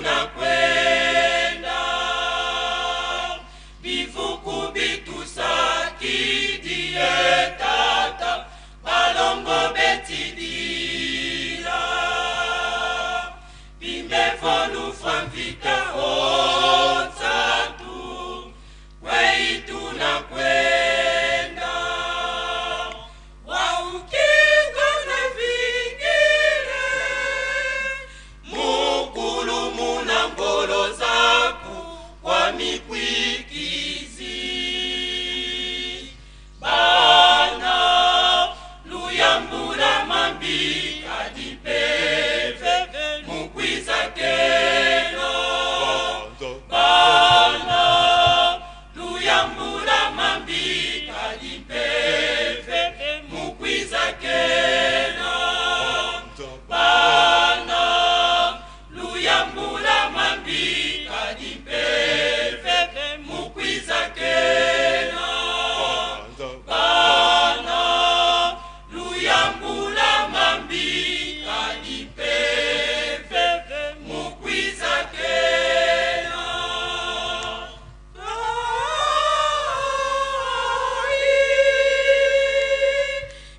Kwenda bivuku bitusakidie tata balongo betidila bimevolufwa mvita otsatu kweituna kwenda waukinga na vingile mukulu muna ngolo zaku kwa mikwikizi bana luyambula mambika dipeve mukwiza keno bana luyambula mambika dipeve mukwiza keno bana luyambula mambika dipeve mukwiza keno bana luyambula mambika dipeve mukwiza keno.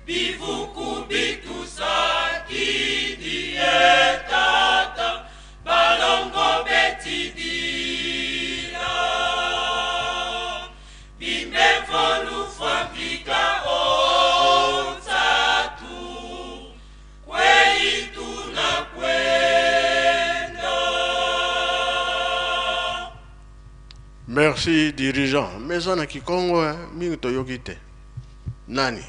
Bivuku bitusakidie tata balongo betidila bimevolufwa mvika otsatu kweituna kwenda. Merci dirigeant. Mais eza na kikongo eh, mingi toyoki te. Nani?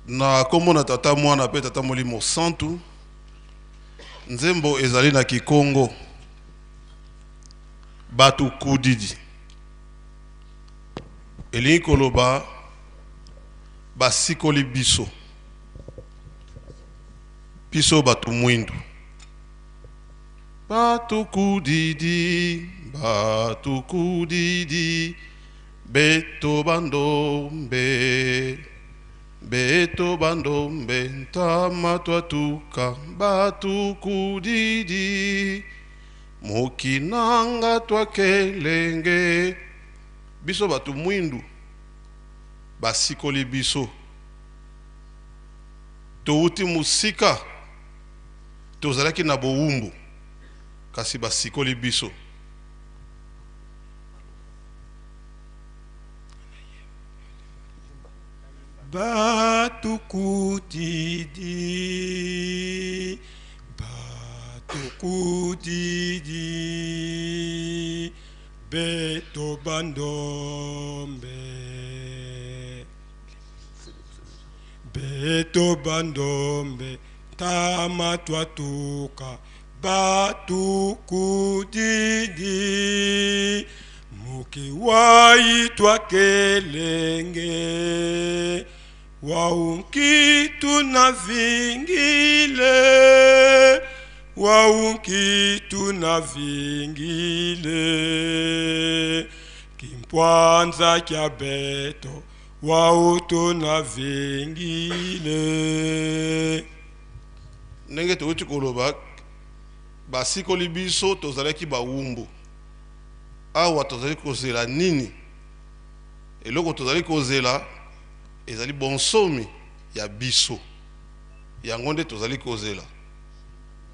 Na nkombo na Tata, Mwana mpe Tata Molimo Santu. Nzembo ezali na kikongo bato kudidi, elingi koloba basikoli biso, biso bato mwindu. Bato kudidi, bato kudidi, beto bandombe, beto bandombe, ntama twatuka, bato kudidi, mokinanga twakelenge. Biso bato mwindu, basikoli biso, touti mosika, tozalaki na bowumbu, kasi basikoli biso. Batukudidi, batukudidi, beto bandombe, beto bandombe, tama twatuka, batukudidi, mukiwai twakelenge, waunkitu na vingile, waunkitu na vingile, kimpwanza kya beto, wautu na vingile. Ndenge touti koloba, basikoli biso, tozalaki bawumbu. Awa tozali kozela nini? Eloko tozali kozela ezali bonsomi ya biso. Yango nde tozali kozela,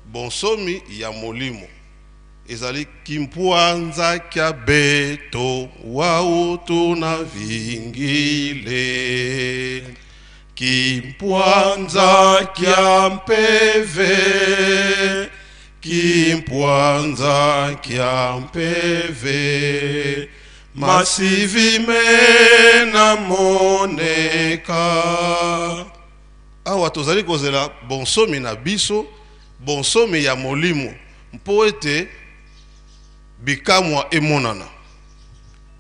bonsomi ya molimo. Ezali kimpwanza kya beto wautu na vingile, kimpwanza kya mpeve, kimpwanza kya mpeve, masivi mena moneka. Awa tozali kozela bonsomi na biso, bonsomi ya molimo, mpo ete bikamwa emonana.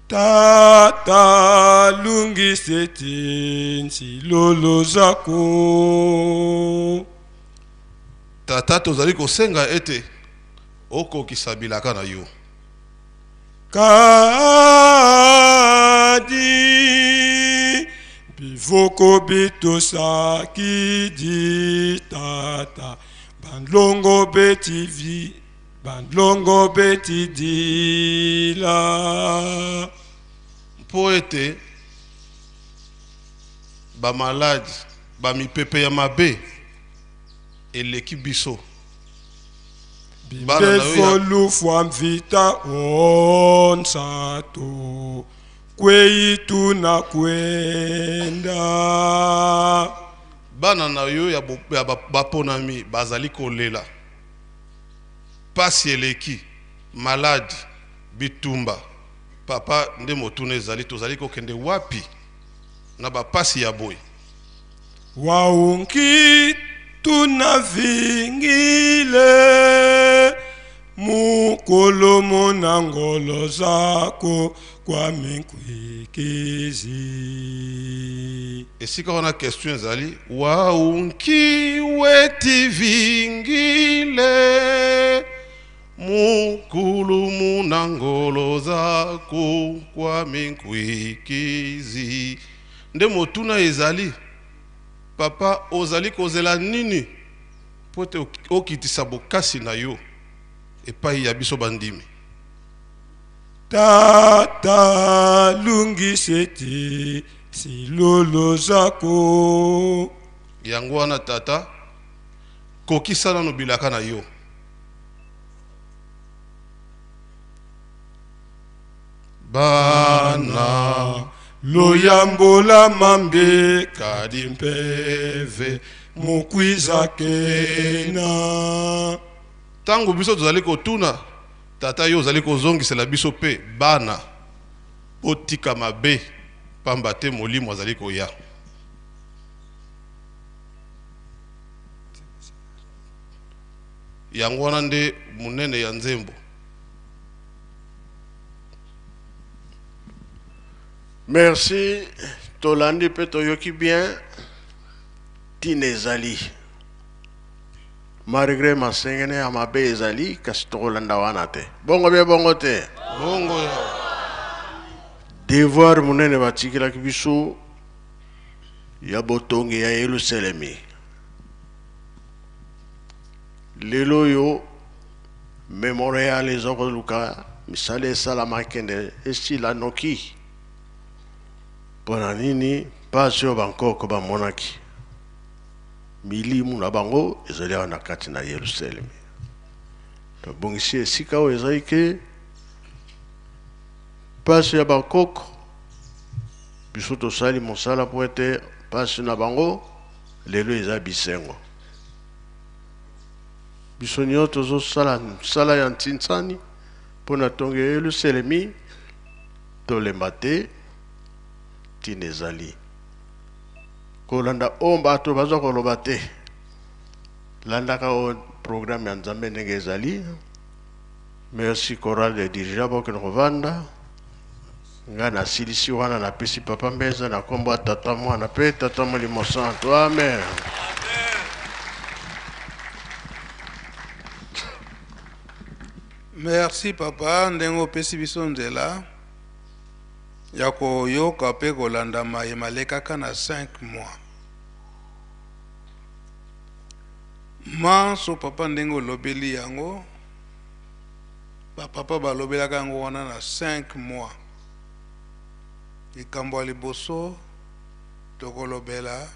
Tata lungiseti nsilolo zako. Tata, tozali kosenga ete okokisa bilaka na yo. Kadi Mvoko bitosaki di tata bandlongo beti vi bandlongo beti dila. Mpo ete bamaladi, bamipepe ya mabe eleki biso. Bana na yo ya Bimbe lufwa mvita onsato kwei tuna kwenda. Bana na yo ya, bo, ya baponami bazali kolela, pasi eleki, maladi, bitumba. Papa, nde motuna ezali, tozali kokende wapi na bapasi ya boye? Waunki tuna vingile mukolo mona ngolo zako kwa minkwikizi. Esika wana question ezali waunki weti vingile mukulu muna ngolo zako kwa minkwikizi. Nde motuna ezali, papa, ozali kozela nini mpo ete okitisa bokasi na yo epai ya biso bandimi? Tata lungiseti silolo zako. Yango wana tata, kokisa nano bilaka na yo. Bana loyambola mambe kadi mpeve mukwiza kena. Ntango biso tozali kotuna tata, yo ozali kozongisela biso mpe bana, botika mabe, pamba te molimo azali koya. Yango wana nde monene ya nzembo. Merci, tolandi mpe toyoki bien ntina ezali malgré masengene ya mabe ezali, kasi tokolanda wana te. Bongo bie bongo te. Bongo ya. Devoir monene batikelaki biso ya botongi ya Yelusalemi. Lelo oyo memorial eza koluka misala esalama kende esila noki. Mpo na nini? Mpasi oyo bankoko bamonaki, milimu na bango ezali awa na kati na Yelusalemi. Tobongisi esika oyo ezali ke mpasi ya bankoko, biso tosali mosala mpo ete mpasi na bango lelo eza bisengo. Biso nyonso tozosala mosala ya ntinsani mpo na tongo ya Yelusalemi, tolemba te, ntina ezali kolanda oyo bato baza koloba te. Landaka oyo programme ya Nzambe ndenge ezali. Merci chorale de dirigeant, bokende kovanda. Ngai nasilisi wana, napesi papa mbenza na nkombo ya Tata, Mwana mpe Tata Molimo Santo. Amen. Merci papa ndenge opesi biso nzela ya koyoka pe kolanda maye malekaka na 5 mois. Manso papa ndenge olobeli yango, ba papa balobelaka yango wana na 5 mois. Likambo ya liboso tokolobela.